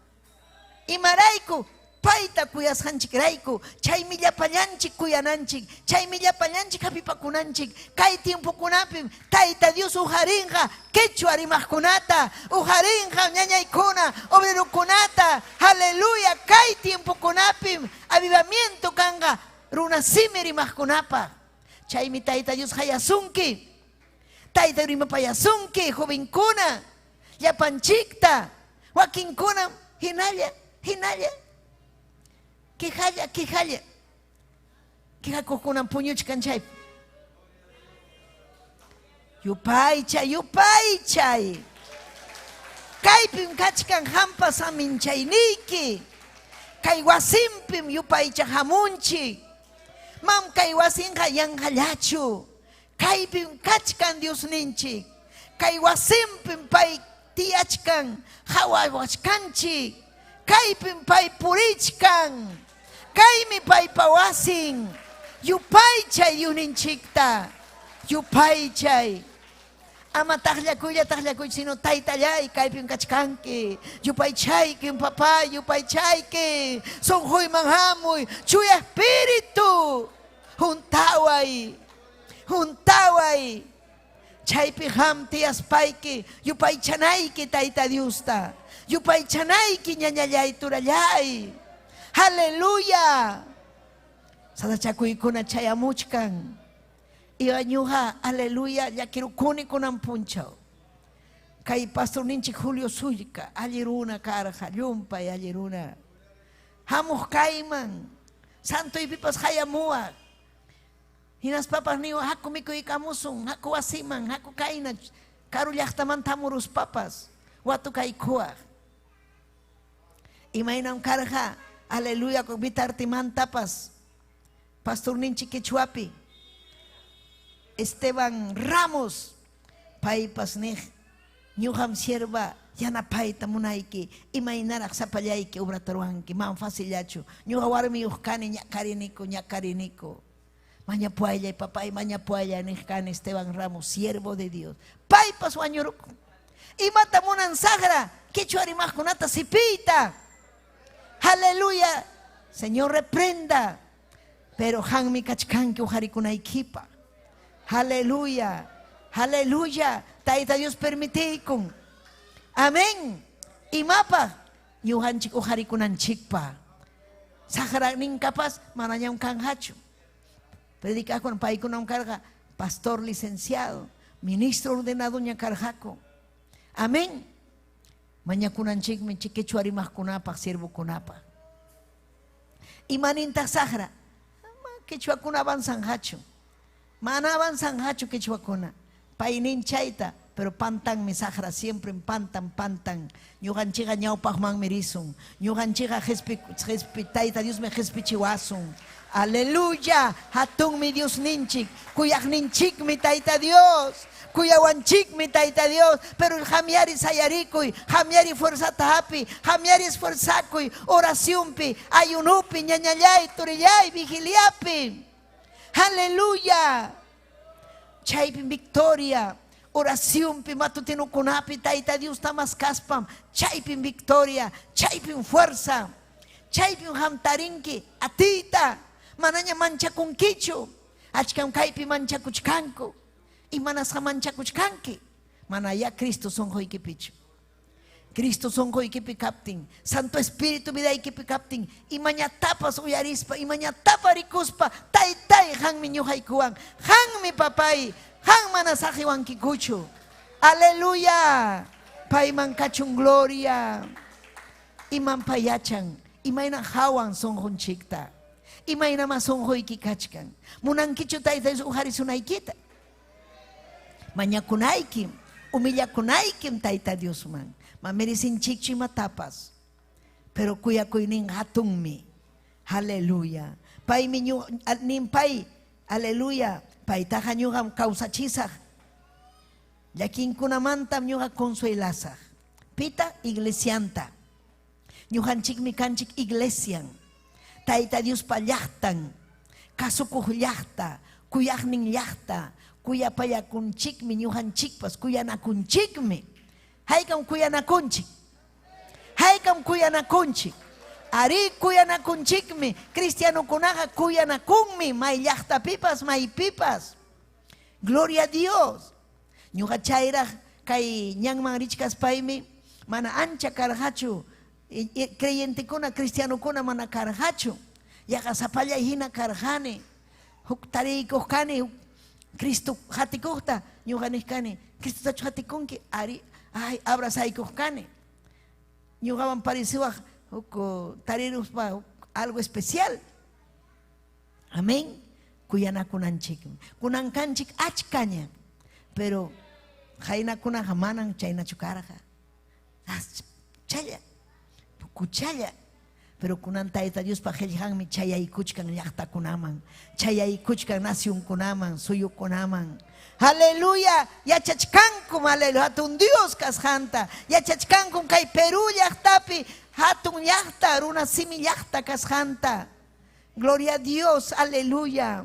Imarayku payta kuyasqanchikrayku, chaymi llapallanchik kuyananchik, chaymi llapallanchik hapipakunanchik. Kay tiempokunapim Tayta Dios uqarinqa quechua rimaqkunata, uqarinqa ñañaykuna, obrerokunata. Aleluya, kay tiempokunapim avivamiento kanqa runa simi rimaqkunapaq. Chaymi Tayta Dios hayasunki. Tayta rimapayasunki, jovenkuna, llapanchikta, wakinkunam hinalla, hinalla, quejalla, quejalla. Quejakuqkunam puñuchkan chaypi. Yupaychay, yupaychay. Kaypim kachkan hampa saminchayniyki. Kay wasinpim yupaychaq hamunchik. Mam kay wasinqa yanqallachu. Kaypim kachkan Diosninchik. Kay wasinpim pay tiyachkan, hawawachkanchik. Kaypim pay purichkan. Kaymi paypa wasin. Yupaychay Diosninchikta. Yupaychay. Ama taqllakuylla taqllakuy, sino taytallay kaypim kachkanki. Yupaychaykim papay, yupaychayki. Sunquyman hamuy, chuya espíritu. Huntaway. Huntaway. Chaypi qam tiyaspayki yupaychanayki Tayta Diosta. Yupaychanayki ñañallay turallay. Aleluya. Sasachakuykuna chayamuchkan. Iwa ñuqa, aleluya, llakirukuni kunan punchaw. Kay pastorninchik Julio Sullca, alli runa karqa, llumpay alli runa. Hamuq kayman, santoypipas hayamuwaq. Hinaspapas niwa, haku mikuykamusun, haku wasiman, haku kayna, karu llaqtamanta hamuruspapas, watukaykuwaq. Imaynam karqa, aleluya, vitartimantapas, pastorninchik quechuapi, Esteban Ramos, paypas niq, ñuqam sierva yanapayta munayki, imaynaraq sapallayki obrata ruwanki, man facillachu, ñuqa warmiyuq kani, ñakariniku, ñakariniku. Mañapuayllay, papay, mañapuayllay, niq kani Esteban Ramos, siervo de Dios. Paypas wañurukun. Imata munan saqra, quechua rimaqkunata sipiyta. Aleluya. Señor reprenda. Pero hanmi kachkanki uqarikunaykipaq. Aleluya. Aleluya. Tayta Dios permitiykun. Amén. Imapaq ñuqanchik uqarikunanchikpaq. Saqra ninkapas manañam kanqachu. Predicaqkuna paykunam karqa pastor licenciado, ministro ordenado ña karqaku. Amén. Mañakunanchikmi quechua rimaqkunapaq, siervokunapaq. Imanintaq saqra? Quechuakuna avanzanqachu. Mana avanzanqachu quechuakuna. Paynin chayta, pero pantanmi saqra, siempre pantan, pantan. Ñuqanchikqa ñawpaqmanmi risun. Ñuqanchikqa qespi, qespi, Tayta Diosmi qespichiwasun. Aleluya, hatunmi Diosninchik, kuyaqninchikmi Tayta Dios. Kuyawanchikmi Tayta Dios, pero el hamyari sayarikuy, hamyari fuerzata hapi, hamyari esforzakuy, oracionpi, ayunupi, ñañallay, turillay, vigiliapi. Aleluya. Chaypi victoria, oracionpi, matutinukunapi, Tayta Dios tamaskaspam, chaypim victoria, chaypim fuerza, chaypim hamtarinki, atiyta, manaña manchakunkichu, achkam kaypi manchakuchkanku. Imanasqa manchakuchkanki, mana ya Cristo sunquykipichu. Cristo sunquykipi kaptin, Santo Espíritu vidaykipi kaptin, imañatapas uyarispa, imañatapa rikuspa, taytay qanmi ñuqaykuwan, qanmi papay, qan mana saqiwankikuchu. Aleluya. Payman kachun gloria. Iman payachan, imayna hawan sunqunchikta. Imaynama sunquyki kachkan. Munankichu Tayta Dios uqarisunaykita. Mañakunaykim, humillakunaykim Tayta Diosman. Ma merecinchikchu imatapas. Pero kuyakuynin hatunmi. Aleluya. Paymi nin pay, aleluya. Paytaqa ñuqam kawsachisaq. Llakinkunamantam ñuqa consuelasaq. Pita iglesianta. Ñuqanchikmi kanchik iglesian. Tayta Diospa llaqtan, kasukuq llaqta, kuyaqnin llaqta, kuyapayakunchikmi ñuqanchikpas, kuyanakunchikmi. Haykam kuyanakunchik. Haykam kuyanakunchik. Arí kuyanakunchikmi, cristianokunaqa kuyanakunmi may llaqtapipas, maypipas. Gloria a Dios. Ñuqa chayraq kay ñanman richkaspaymi mana ancha karqachu, creyentekuna, cristianokuna mana karqachu. Yaqa sapallay hina karqani. Huk tariykuq kani, Cristo qatikuqta ñuqa niq kani, Cristotachu qatikunki? Ari, ay, abrazaykuq kani. Ñuqawan pareciwaq huk tariruspa algo especial. Amén. Kuyanakunanchikmi. Kunan kanchik achkaña, pero qaynakunaqa manan chaynachu karqa. Challa, pukuchalla. Pero kunan Tayta Diospa qillqanmi chayaykuchkan llaqtakunaman, chayaykuchkan nacionkunaman, suyukunaman. Aleluya, yachachkankum, aleluya, hatun Dios kasqanta. Yachachkankum kay Perú llaqtapi hatun llaqta, runa simi llaqta kasqanta. Gloria a Dios, aleluya.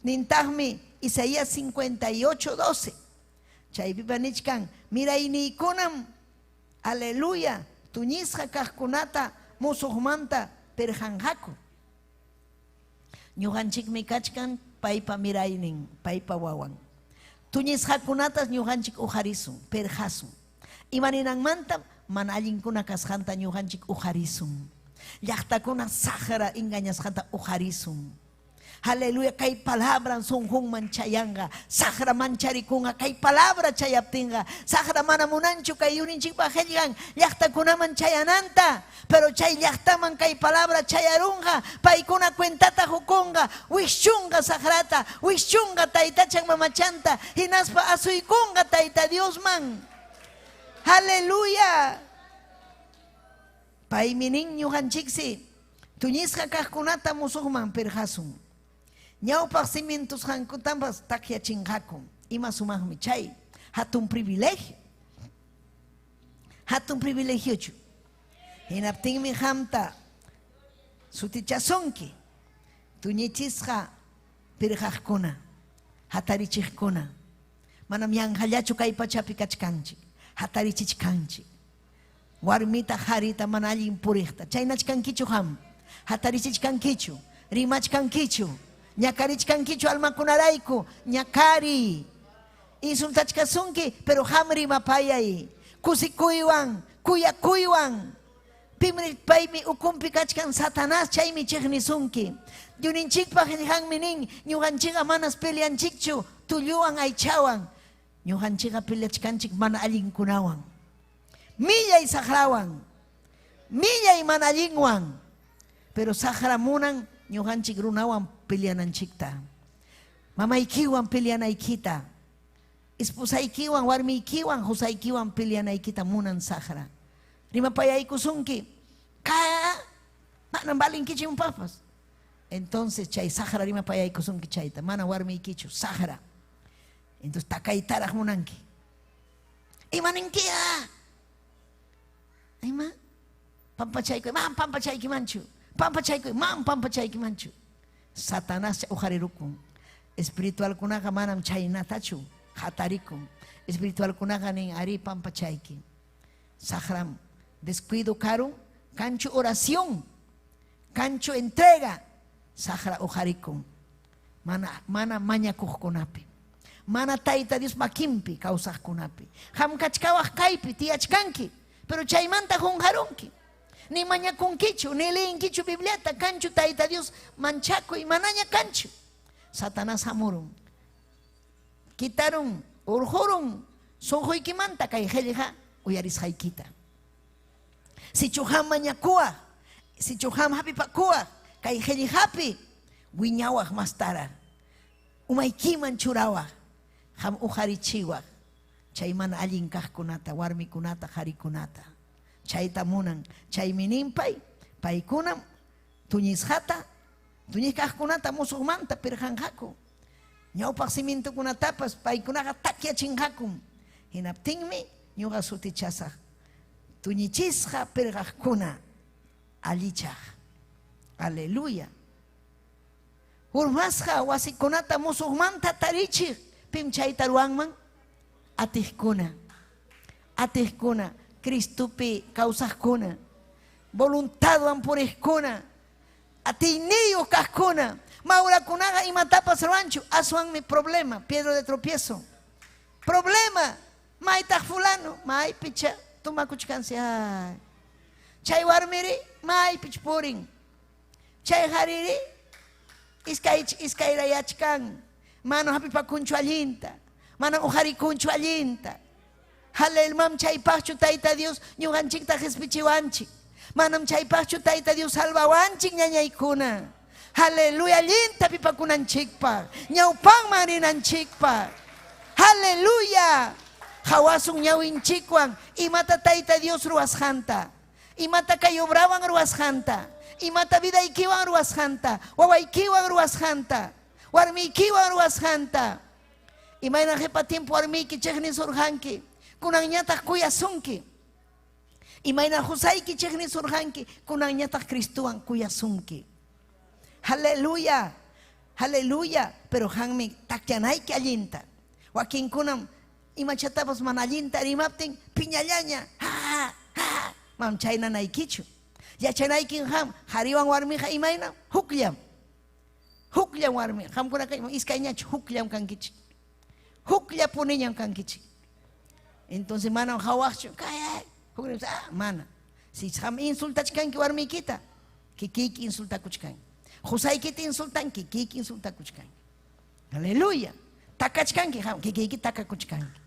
Nintaqmi Isaías 58, 12. Chaypipa nichkan, mirayniykunam, aleluya, tuñisqa kaqkunata musuqmanta pirqanqaku. Ñuqanchikmi kachkan paypa miraynin, paypa wawan. Tuñisqakunatas ñuqanchik uqarisun, pirqasun. Imaninanmantam mana allinkuna kasqanta ñuqanchik uqarisun. Llaqtakuna saqra engañasqanta uqarisun. Aleluya, kay palabran sunqunman chayanqa, saqra mancharikunqa, kay palabra chayaptinqa, saqra mana munanchu kay yurinchikpa qillqan llaqtakunaman chayananta, pero chay llaqtaman kay palabra chayarunqa, paykuna cuentata hukunqa, wischunqa saqrata, wischunqa taytachan mamachanta, hinaspa asuykunqa Tayta Diosman. Aleluya. Paymi nin ñuqanchiksi, tuñisqa kaqkunata musuqman pirqasun. Ñawpaq cimientusqankutampas takyachinqaku. Ima sumaqmi chay hatun privilegio. Hatun privilegiochu. Hinaptinmi qamta sutichasunki tuñichisqa pirqaqkuna, hatarichiqkuna. Manam yanqallachu kay pachapi kachkanchik, hatarichichkanchik. Warmita, qarita mana allin puriqta. Chaynachkankichu qam? Hatarichichkankichu? Rimachkankichu? Ñakarichkankichu almakunarayku? Ñakariy. Insultachkasunki, pero qam rimapayay. Kusikuywan, kuyakuywan. Pimri paymi ukumpi kachkan Satanás, chaymi chiqnisunki. Diosninchikpaq qillqanmi nin, ñuqanchikqa manas peleanchikchu tulluwan aychawan. Ñuqanchikqa peleachkanchik mana allinkunawan. Millay saqrawan, millay mana allinwan. Pero saqra munan ñuqanchik runawan peleananchikta. Mamaykiwan peleanaykita. Esposaykiwan, warmiykiwan, qusaykiwan peleanaykita munan saqra. Rimapayaykusunki, ka manam valinkichu imapapas. Entonces chay saqra rimapayaykusunki chayta, mana warmiykichu, saqra. Entonces takaytaraq munanki. Ima ninkiya? Ima? Pampachaykuy, man pampachaykimanchu. Pampachaykuy, man pampachaykimanchu. Satanás uqarirukun. Espiritualkunaqa manam chaynatachu hatarikun. Espiritualkunaqa nin ari pampachayki. Saqram descuido karun, kanchu oración, kanchu entrega, saqra uqarikun. Mana, mana mañakuqkunapi. Mana Tayta Dios makinpi kawsaqkunapi. Qam kachkawaq kaypi tiyachkanki, pero chaymanta qunqarunki. Ni mañakunkichu, ni leyinkichu Bibliata, kanchu Tayta Dios manchakuy, manaña kanchu. Satanás hamurun. Kitarun, urqurun sunquykimanta kay qillqa uyarisqaykita. Sichu qam mañakuwaq, sichu qam hapipakuwaq, kay qillqapi wiñawaq mastaraq, umaykiman churawaq, qam uqarichiwaq chay mana allin kaqkunata, warmikunata, qarikunata. Chayta munan, chaymi nin pay, paykunam tuñisqata, tuñiq kaqkunata musuqmanta pirqanqaku. Ñawpaq cimientokunatapas paykunaqa takyachinqakum. Hinaptinmi ñuqa sutichasaq tuñichisqa pirqaqkuna allichaq. Aleluya. Urmasqa wasikunata musuqmanta tarichiq, pim chayta ruwanman? Atiqkuna. Atiqkuna, Cristopi kawsaqkuna, voluntadwan puriqkuna, atiyniyuq kaqkuna. Maurakunaqa imatapas ruwanchu, aswanmi problema, piedra de tropiezo. Problema, maytaq fulano, maypicha tumakuchkansi, ay. Chay warmiri, maypich purin. Chay hariri, iskayrayachkan. Manam hapipakunchu allinta. Manam uqarikunchu allinta. Aleluya, mam chaypaqchu Tayta Dios ñuqanchikta qispichiwanchik. Manam chaypaqchu Tayta Dios salvawanchik ñañaykuna. Aleluya, allinta hapipakunanchikpaq, ñawpanman rinanchikpaq. Aleluya. Qawasun ñawinchikwan imata Tayta Dios ruwasqanta. Imata kay obrawan ruwasqanta. Imata vidaykiwan ruwasqanta. Wawaykiwan ruwasqanta. Warmiykiwan ruwasqanta. Imayna qipa tiempo warmiyki chiqnisurqanki, kunanñataq kuyasunki. Imayna qusayki chiqnisurqanki, kunanñataq Cristowan kuyasunki. Aleluya. Aleluya. Pero qanmi takyanayki allinta. Wakinkunam imachatapas mana allinta rimaptin piñallaña. Ha, ha, mam chaynanaykichu. Yachanaykin qam, qariwan warmiqa imayna? Hukllam. Hukllam warmi, qamkunaqa iskayñachu hukllam kankichik. Hukllapuniñam kankichik. Entonces manam qawaqchu, kay, huknin ah, mana. Si qam insultachkanki warmiykita, kikiyki insultakuchkanki. Qusaykita insultanki, kikiyki insultakuchkanki. Aleluya. Takachkanki qam, kikiyki takakuchkanki.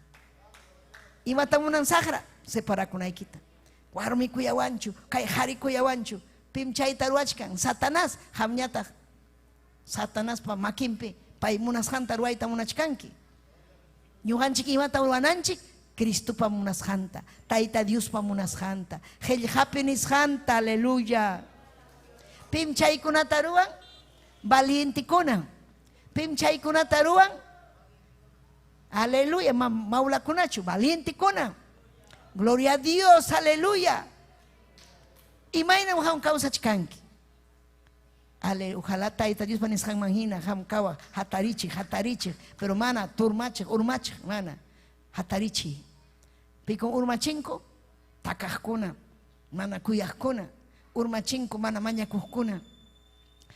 Imata munan saqra? Separakunaykita. Warmi kuyawanchu, kay qhari kuyawanchu. Pim chayta ruwachkan? Satanás, qamñataq Satanaspa makinpi pay munasqanta ruwayta munachkanki. Ñuqanchik imata ruwananchik? Cristopa munasqanta, Tayta Diospa munasqanta, qillqapi nisqanta, aleluya. Pim chaykunata ruwan? Valientekuna. Pim chaykunata ruwan? Aleluya, maulakunachu, valientekuna. Gloria a Dios, aleluya. Imaynam qam kawsachkanki? Ale, ojalá Tayta Diospa nisqanman hina qam kawaq, hatarichiq, hatarichiq, pero mana turmachiq, urmachiq, mana. Hatarichiy. Pikun urmachinku? Takaqkuna, mana kuyaqkuna, urmachinku mana mañakuqkuna,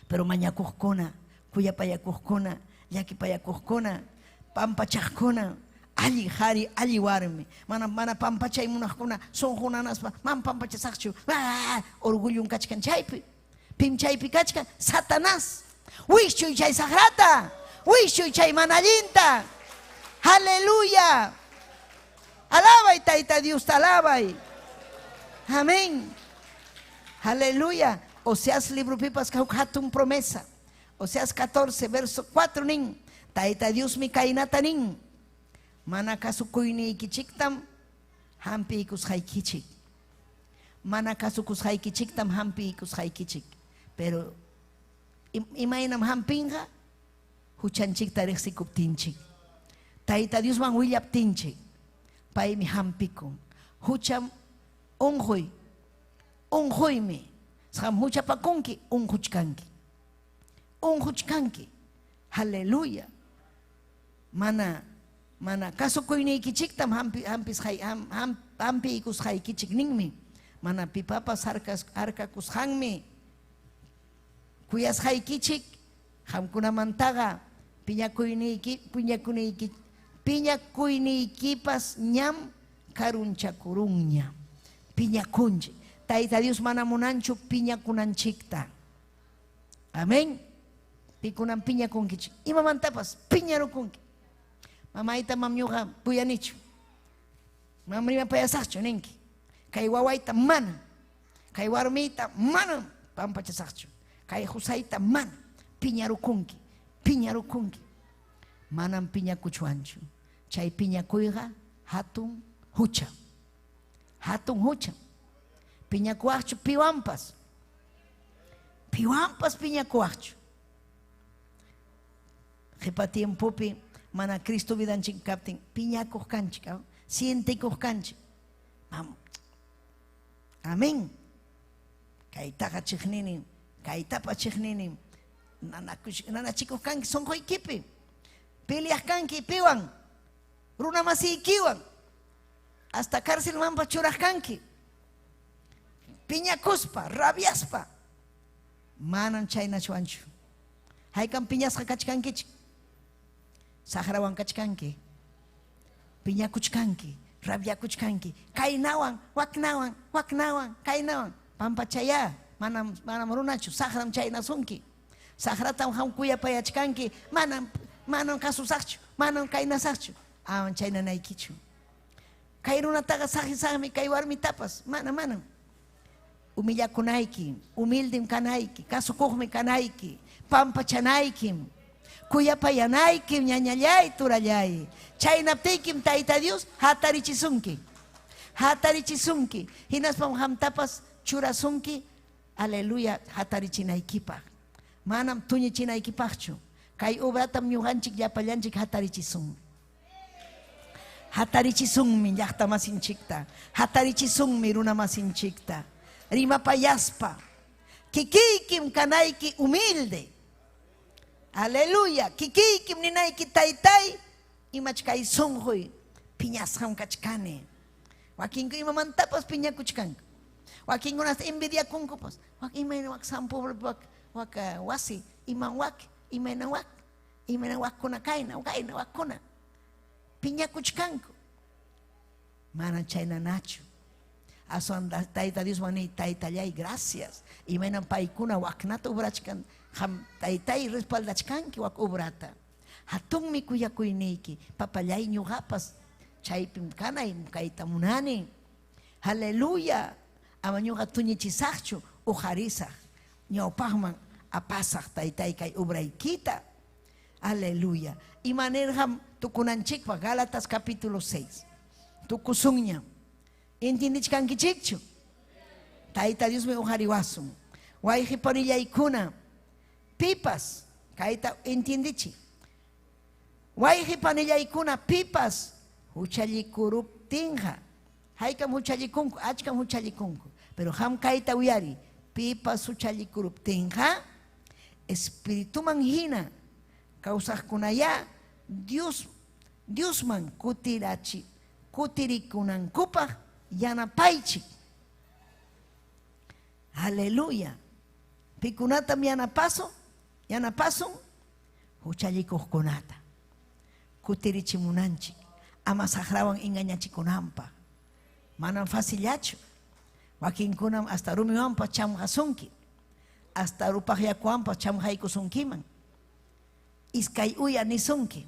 pero mañakuqkuna, kuyapayakuqkuna, llakipayakuqkuna, pampachaqkuna, alli qhari, alli warmi, mana mana pampachay munaqkuna, sunqu nanaspa, man pampachasaqchu, ah, orgullon kachkan chaypi. Pim chaypi kachkan? Satanás. Wischuy chay saqrata, wischuy chay mana allinta. Aleluya. Alabay Tayta Diosta, alabay. Amén. Aleluya. Oseas libropipas huk hatun promesa. Oseas 14, verso 4 nin. Tayta Diosmi kaynata nin. Mana kasukuyniykichiktam hampiykusqaykichik. Mana kasukusqaykichiktam hampiykusqaykichik. Pero imaynam hampinqa? Huchanchikta riqsikuptinchik. Tayta Diosman willaptinchik. Paymi hampikun. Hucham unquy. Unquymi. Qam huchapakunki, unquchkanki. Unquchkanki. Aleluya. Mana mana kasukuyniykichiktam hampi hampisqay ham, ham, hampiykusqaykichik ninmi. Mana pipapas harkakusqanmi kuyasqaykichik qamkunamantaqa piñakuyniyki piñakuniyki piñakuyniykipas ñam karunchakurunña. Piñakunchik. Tayta Dios mana munanchu piñakunanchikta. Amén. Pikunam piñakunkichik. Imamantapas piñarukunki. Mamayta mam ñuqa kuyanichu. Mam rimapayasaqchu ninki. Kay wawayta mana. Kay warmiyta mana pampachasaqchu. Kay qusayta mana. Piñarukunki. Piñarukunki. Manam piñakuchwanchu. Chay piñakuyqa hatun hucha. Hatun hucha. Piñakuwaqchu piwanpas. Piwanpas piñakuwaqchu. Qipa tiempopi mana Cristo vidanchik kaptin piñakuq kanchik, sientikuq kanchik. Amén. Kaytaqa chiqnini, kaytapas chiqnini. Nanachikuq kanki sunquykipi. Peleaq kanki piwan, runa masiykiwan. Hasta cárcelmanpas churaq kanki. Piñakuspa, rabiaspa. Manam chaynachuanchu. Haykam piñasqa kachkankichik? Saqrawan kachkanki. Piñakuchkanki, rabiakuchkanki. Kaynawan, waknawan, waknawan, kaynawan. Pampachayá, manam manam runachu, saqram chaynasunki. Saqratam qam kuyapayachkanki, manam Manam kasusaqchu, manam kaynasaqchu. Amam chaynanaykichu. Kay runataqa saqisaqmi, kay warmitapas. Mana, manam. Humillakunayki, humildim kanayki, kasukuqmi kanayki, pampachanaykim, kuyapayanaykim, ñañallay, turallay. Chaynaptiykim Tayta Dios hatarichisunki. Hatarichisunki. Hinaspam qamtapas churasunki, aleluya, hatarichinaykipaq. Manam tuñichinaykipaqchu. Kay obratam ñuqanchik llapallanchik hatarichisun. Hatarichisunmi llaqtamasinchikta, hatarichisunmi runamasinchikta. Rimapayaspa, kikiykim kanayki humilde. Aleluya, kikiykim ninayki taytay, imach kay sunquy piñasqam kachkani. Wakinku imamantapas piñakuchkanku. Wakinkuna hasta envidiakunkupas. Wak imayna wak San Pablo wak wak wasi, iman wak, imayna wak, imayna wakkuna kayna, kayna wakkuna. Piñakuchkanku. Mana chaynanachu. Aswan Tayta Diosman niy, Taytallay, gracias. Imaynam paykuna waknata obrachkan, qam Taytay respaldachkanki wak obrata. Hatunmi kuyakuyniyki, papallay ñuqapas chaypim kanay kayta munani. Aleluya. Ama ñuqa tuñichisaqchu, uqarisaq. Ñawpaqman apasaq Taytay kay obraykita. Aleluya. Imanirqam tukunanchikpaq Gálatas capítulo 6. Tukusunña. Entiendichkankichikchu? Tayta Diosmi uqariwasun. Wayqi panillaykuna, pipas kayta entiendichi. Wayqi panillaykuna, pipas huchallikuruptinqa, haykam huchallikunku, achkam huchallikunku. Pero qam kayta uyari, pipas huchallikuruptinqa, espirituman hina kawsaqkunayá Dios Diosman kutirachi kutirikunankupaq yanapaychik. Aleluya. Pikunatam yanapasun? Yanapasun huchallikuqkunata. Kutirichimunanchik ama saqrawan engañachikunanpaq. Manam facillachu. Wakinkunam hasta rumiwanpas chamqasunki. Hasta rupaq yakuwanpas chamqaykusunkiman. Iskay uya nisunki.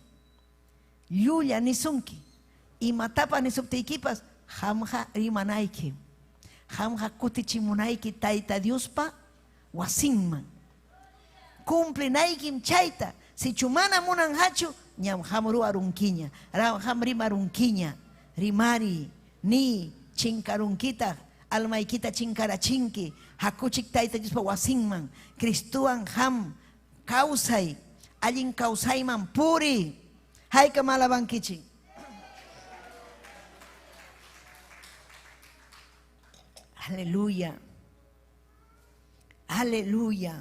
Llulla nisunki. Imatapa nisuptiykipas qamqa rimanayki. Qamqa kutichimunayki Tayta Diospa wasinman. Cumplinaykim chayta. Sichu mana munanqachu, ñam qam ruwarunkiña. Qam rimarunkiña. Rimari, ni, chinkarunkitaq, almaykita chinkarachinki. Hakuchik Tayta Diospa wasinman. Cristowan qam kawsay, allin kawsayman puri. Haykam alabankichik. Aleluya. Aleluya.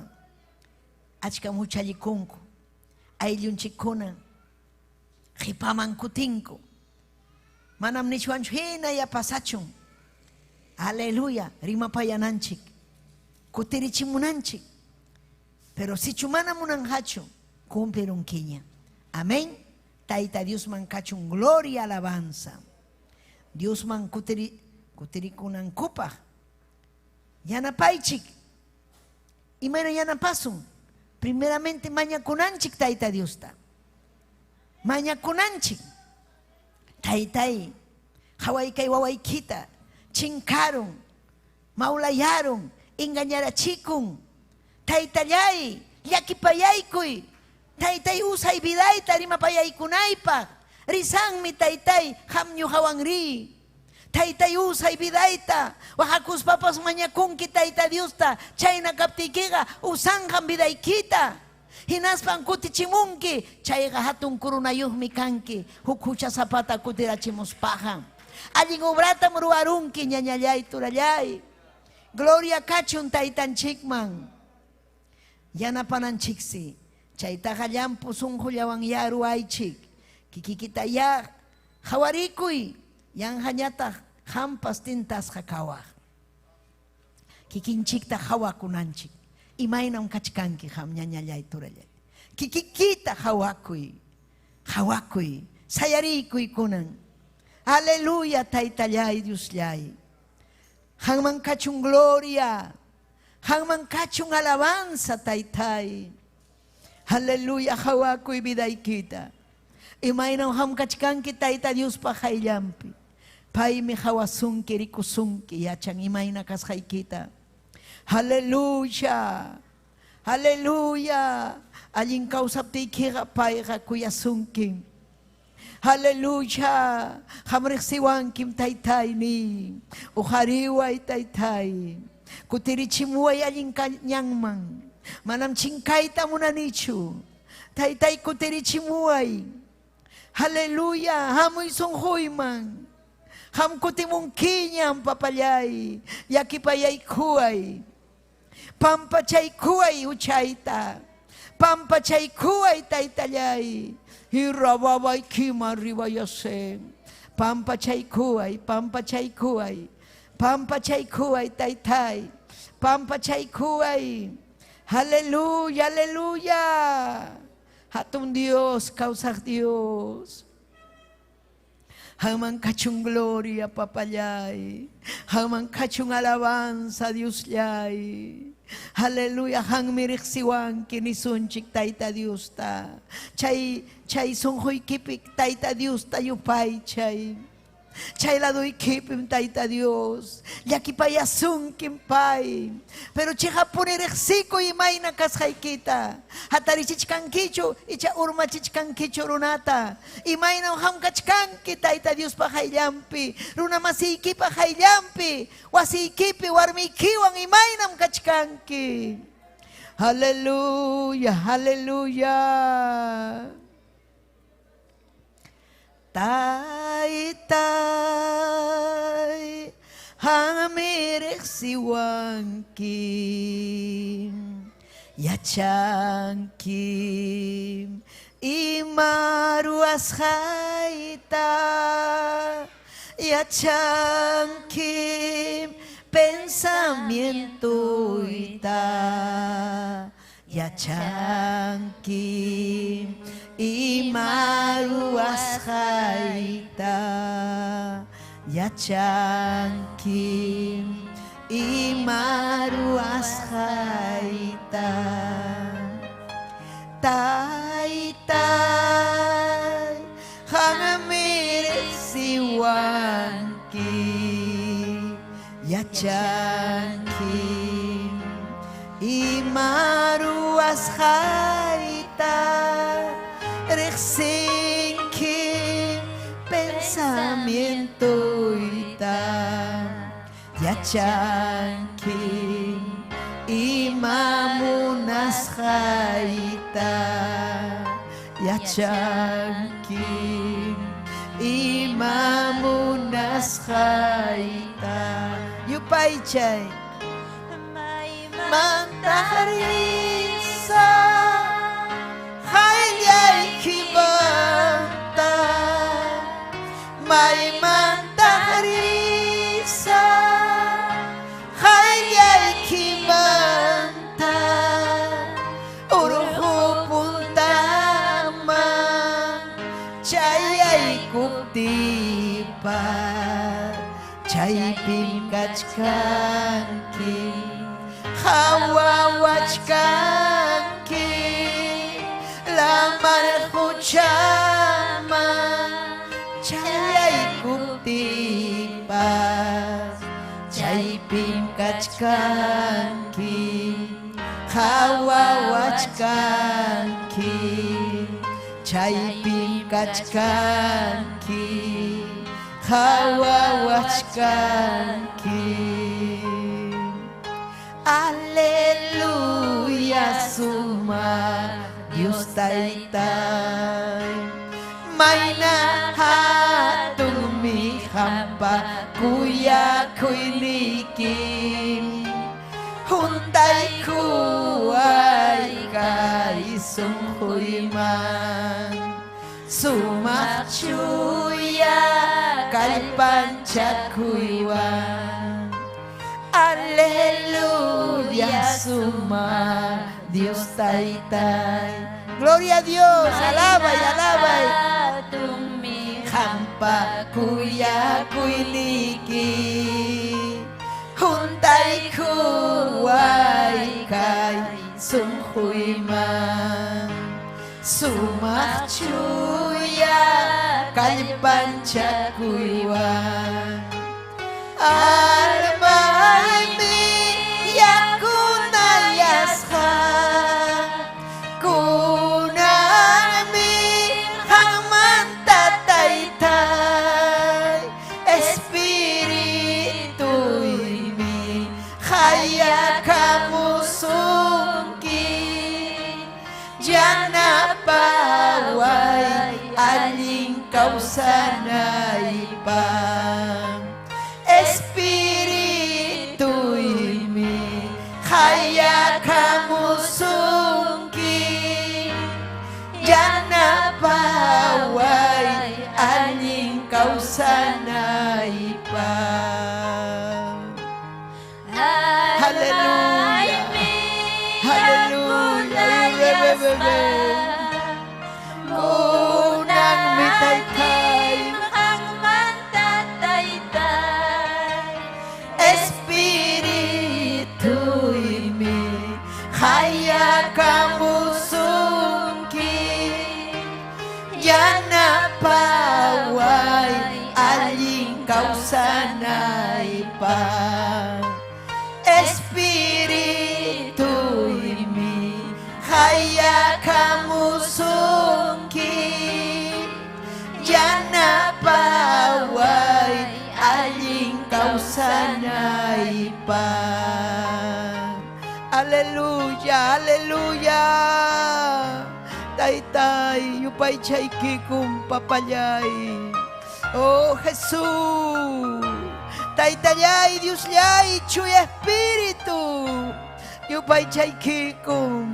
Achkam huchallikunku. Ayllunchikkuna qipaman kutinku. Manam nichwanchu hinaya pasachun. Aleluya. Rimapayananchik. Kutirichimunanchik. Pero sichu mana munanqachu, cumplirunkiña. Amén. Tayta Diosman kachun gloria, alabanza. Diosman kutiri kutirikunankupaq. Yanapaychik. Imayna yanapasun? Primeramente mañakunanchik Tayta Diosta. Mañakunanchik. Taytay, qaway kay wawaykita, chinkarun, mawlayarun, engañarachikun. Taytallay, llakipayaykuy. Taytay, usay vidayta rimapayaykunaypaq. Risanmi, taytay, qam ñuqawan riy. Taytay, usay vidayta. Waqakuspapas mañakunki Tayta Diosta. Chayna kaptiykiqa usanqam vidaykita. Hinaspan kutichimunki. Chayqa hatun kurunayuqmi kanki. Huk huchasapata kutirachimuspaqa. Allin obratam ruwarunki, ñañallay, turallay. Gloria kachun Taytanchikman. Yanapananchiksi. Chaytaqa llampu sunqullawanyá ruwaychik. Kikikitayá qawarikuy. Yanqañataq qampas tintasqa kawaq. Kikinchikta qawakunanchik. Imaynam kachkanki qam ñañallay, turallay. Kikikita qawakuy. Qawakuy. Sayariykuy kunan. Aleluya, Taytallay, Diosllay. Qamman kachun gloria. Qamman kachun alabanza, Taytay. Aleluya, hawakuy vidaykita. Imaynam hamkachkanki Tayta Diospa hayllampi. Paymi hawasunki, rikusunki, yachan imayna kasqaykita. Aleluya. Aleluya. Allin kawsaptiykiqa payqa kuyasunki. Aleluya. Qam riqsiwankim taytayni. Uqariway taytay. Kutirichimuway allin ñanman. Manam chinkayta munanichu. Taytay kutirichimuway. Aleluya. Hamuy sunquyman. Qam kutimunkiñam papallay. Llakipayaykuway. Pampachaykuway huchayta. Pampachaykuway taytallay. Irrababaykiman ribayase. Pampachaykuway, pampachaykuway. Pampachaykuway taytay. Pampachaykuway. Aleluya, aleluya. Hatun Dios, kawsaq Dios. Haman kachun gloria, papallay. Haman kachun alabanza, Diosllay. Aleluya, hanmi riqsiwanki nisunchik Tayta Diosta. Chay chay sunquykipi Tayta Diosta yupaychay. Chay laduykipim Tayta Dios. Llakipayasunkim pay. Pero chiqapuni riqsikuy imayna kasqaykita. Hatarichichkankichu icha urmachichkankichu runata. Imaynam hamkachkanki Tayta Diospa hayllampi. Runa masiykipa hayllampi. Wasiykipi warmiykiwan imaynam kachkanki. Aleluya, aleluya. Taytay, qammi riqsiwanki, yachanki ima ruwasqayta, yachanki pensamientoyta, yachanki ima ruwasqayta, yachanki ima ruwasqayta. Taytay, qammi riqsiwanki, yachanki ima ruwasqayta, riqsinki pensamientoyta, yachanki ima munasqayta, yachanki ima munasqayta. Yupaychay. Maymantaq risaq qayllaykimanta, maymantaq risaq qayllaykimanta, urqu puntaman chayaykuptiypas chaypim kachkanki, qhawawachkanki lamar quchaman chayaykuptiypas chaypim kachkanki, qhawawachkanki chaypim kachkanki, qhawawachkanki. Aleluya, sumaq Dios Taytay, mayna hatunmi qampa kuyakuyniyki, huntaykuway kay sunquyman, sumaq chuya kallpanchakuywan. Aleluya, sumaq Dios Taytay. Gloria a Dios, alabay, alabay. Qampa kuyakuyniyki, huntaykuway kay sunquyman, Sumaq chuya kallpanchakuywan. Almaymi yakunayasqa, kunanmi qanmanta Taytay, Espirituymi qayakamusunki, yanapaway allin kawsanaypaq. Espirituymi qayakamusunki, yanapaway allin kawsanaypaq. Aleluya. Aleluya. Kunanmi Taytay, Espirituymi qayakamusunki, yanapaway allin kawsanaypaq. Espirituymi qayakamusunki, yanapaway allin kawsanaypaq. Aleluya, aleluya. Taytay, yupaychaykikum papallay. Oh Jesús. Taytallay, Diosllay, Chuya Espíritu. Yupaychaykikum.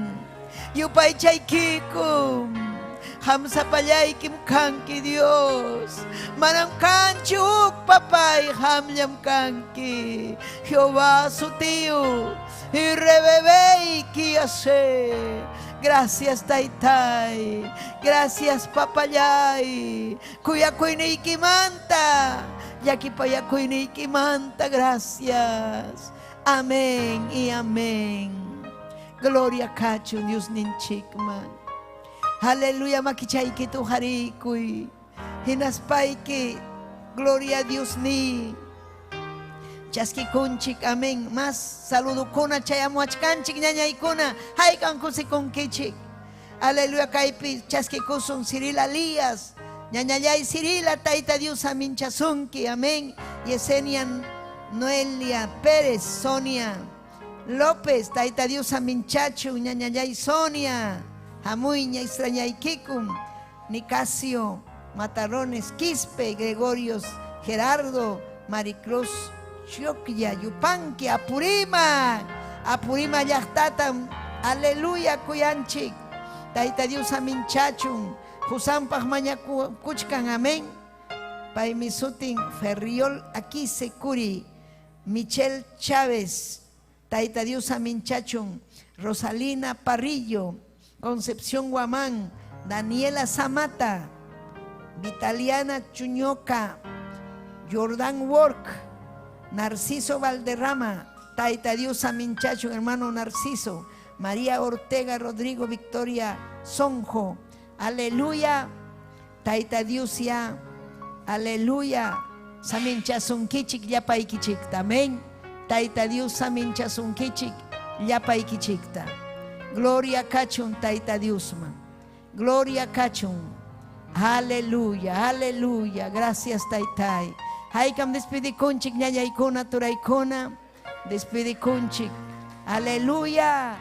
Yupaychaykikum. Qamsapallaykim kanki Dios. Manam kanchu huk papay, qamllam kanki. Jehová sutiyu. Y rebebeyki yase. Gracias Taytay. Gracias papallay. Kuyakuyniykimanta. Llakipayakuyniykimanta. Gracias. Amén y amén. Gloria kachun Diosninchikman. Aleluya makichaykita uqarikuy. Hinaspayki gloria a Dios ni. Chaskikunchik, amén. Más saludukuna chayamuachkanchik ñañaykuna. Haykan kusikunkichik. Aleluya kaypi chaskikusun Cirila Lías. Ñañallay Cirila, Tayta Dios aminchasunki, amén. Yesenia Noelia Pérez, Sonia López, Tayta Dios aminchachu, ñañallay Sonia. Hamuyña extrañaykikum, Nicasio Matarrones Quispe, Gregorios Gerardo, Maricruz Choclla, Yupanqui, Apurima, Apurima llaqtatam, aleluya kuyanchik, Tayta Dios aminchachun, Husampaq mañakuchkan, amén. Paymi sutin Ferriol Aquise Curi, Michelle Chávez, Tayta Dios aminchachun, Rosalina Parrillo, Concepción Guamán, Daniela Zamata, Vitaliana Chuñoca, Jordan Work, Narciso Valderrama, Taita Dios aminchachun, hermano Narciso, María Ortega Rodrigo Victoria Sonjo, aleluya, Taita Dios ya, aleluya, saminchasunkichik llapaykichikta, amén. Taita Dios saminchasunkichik llapaykichikta. Gloria kachun Taita Diosman. Gloria kachun. Aleluya, aleluya. Gracias Taytay. Haykam despidikunchik ñañaykuna turaykuna. Despidikunchik. Aleluya.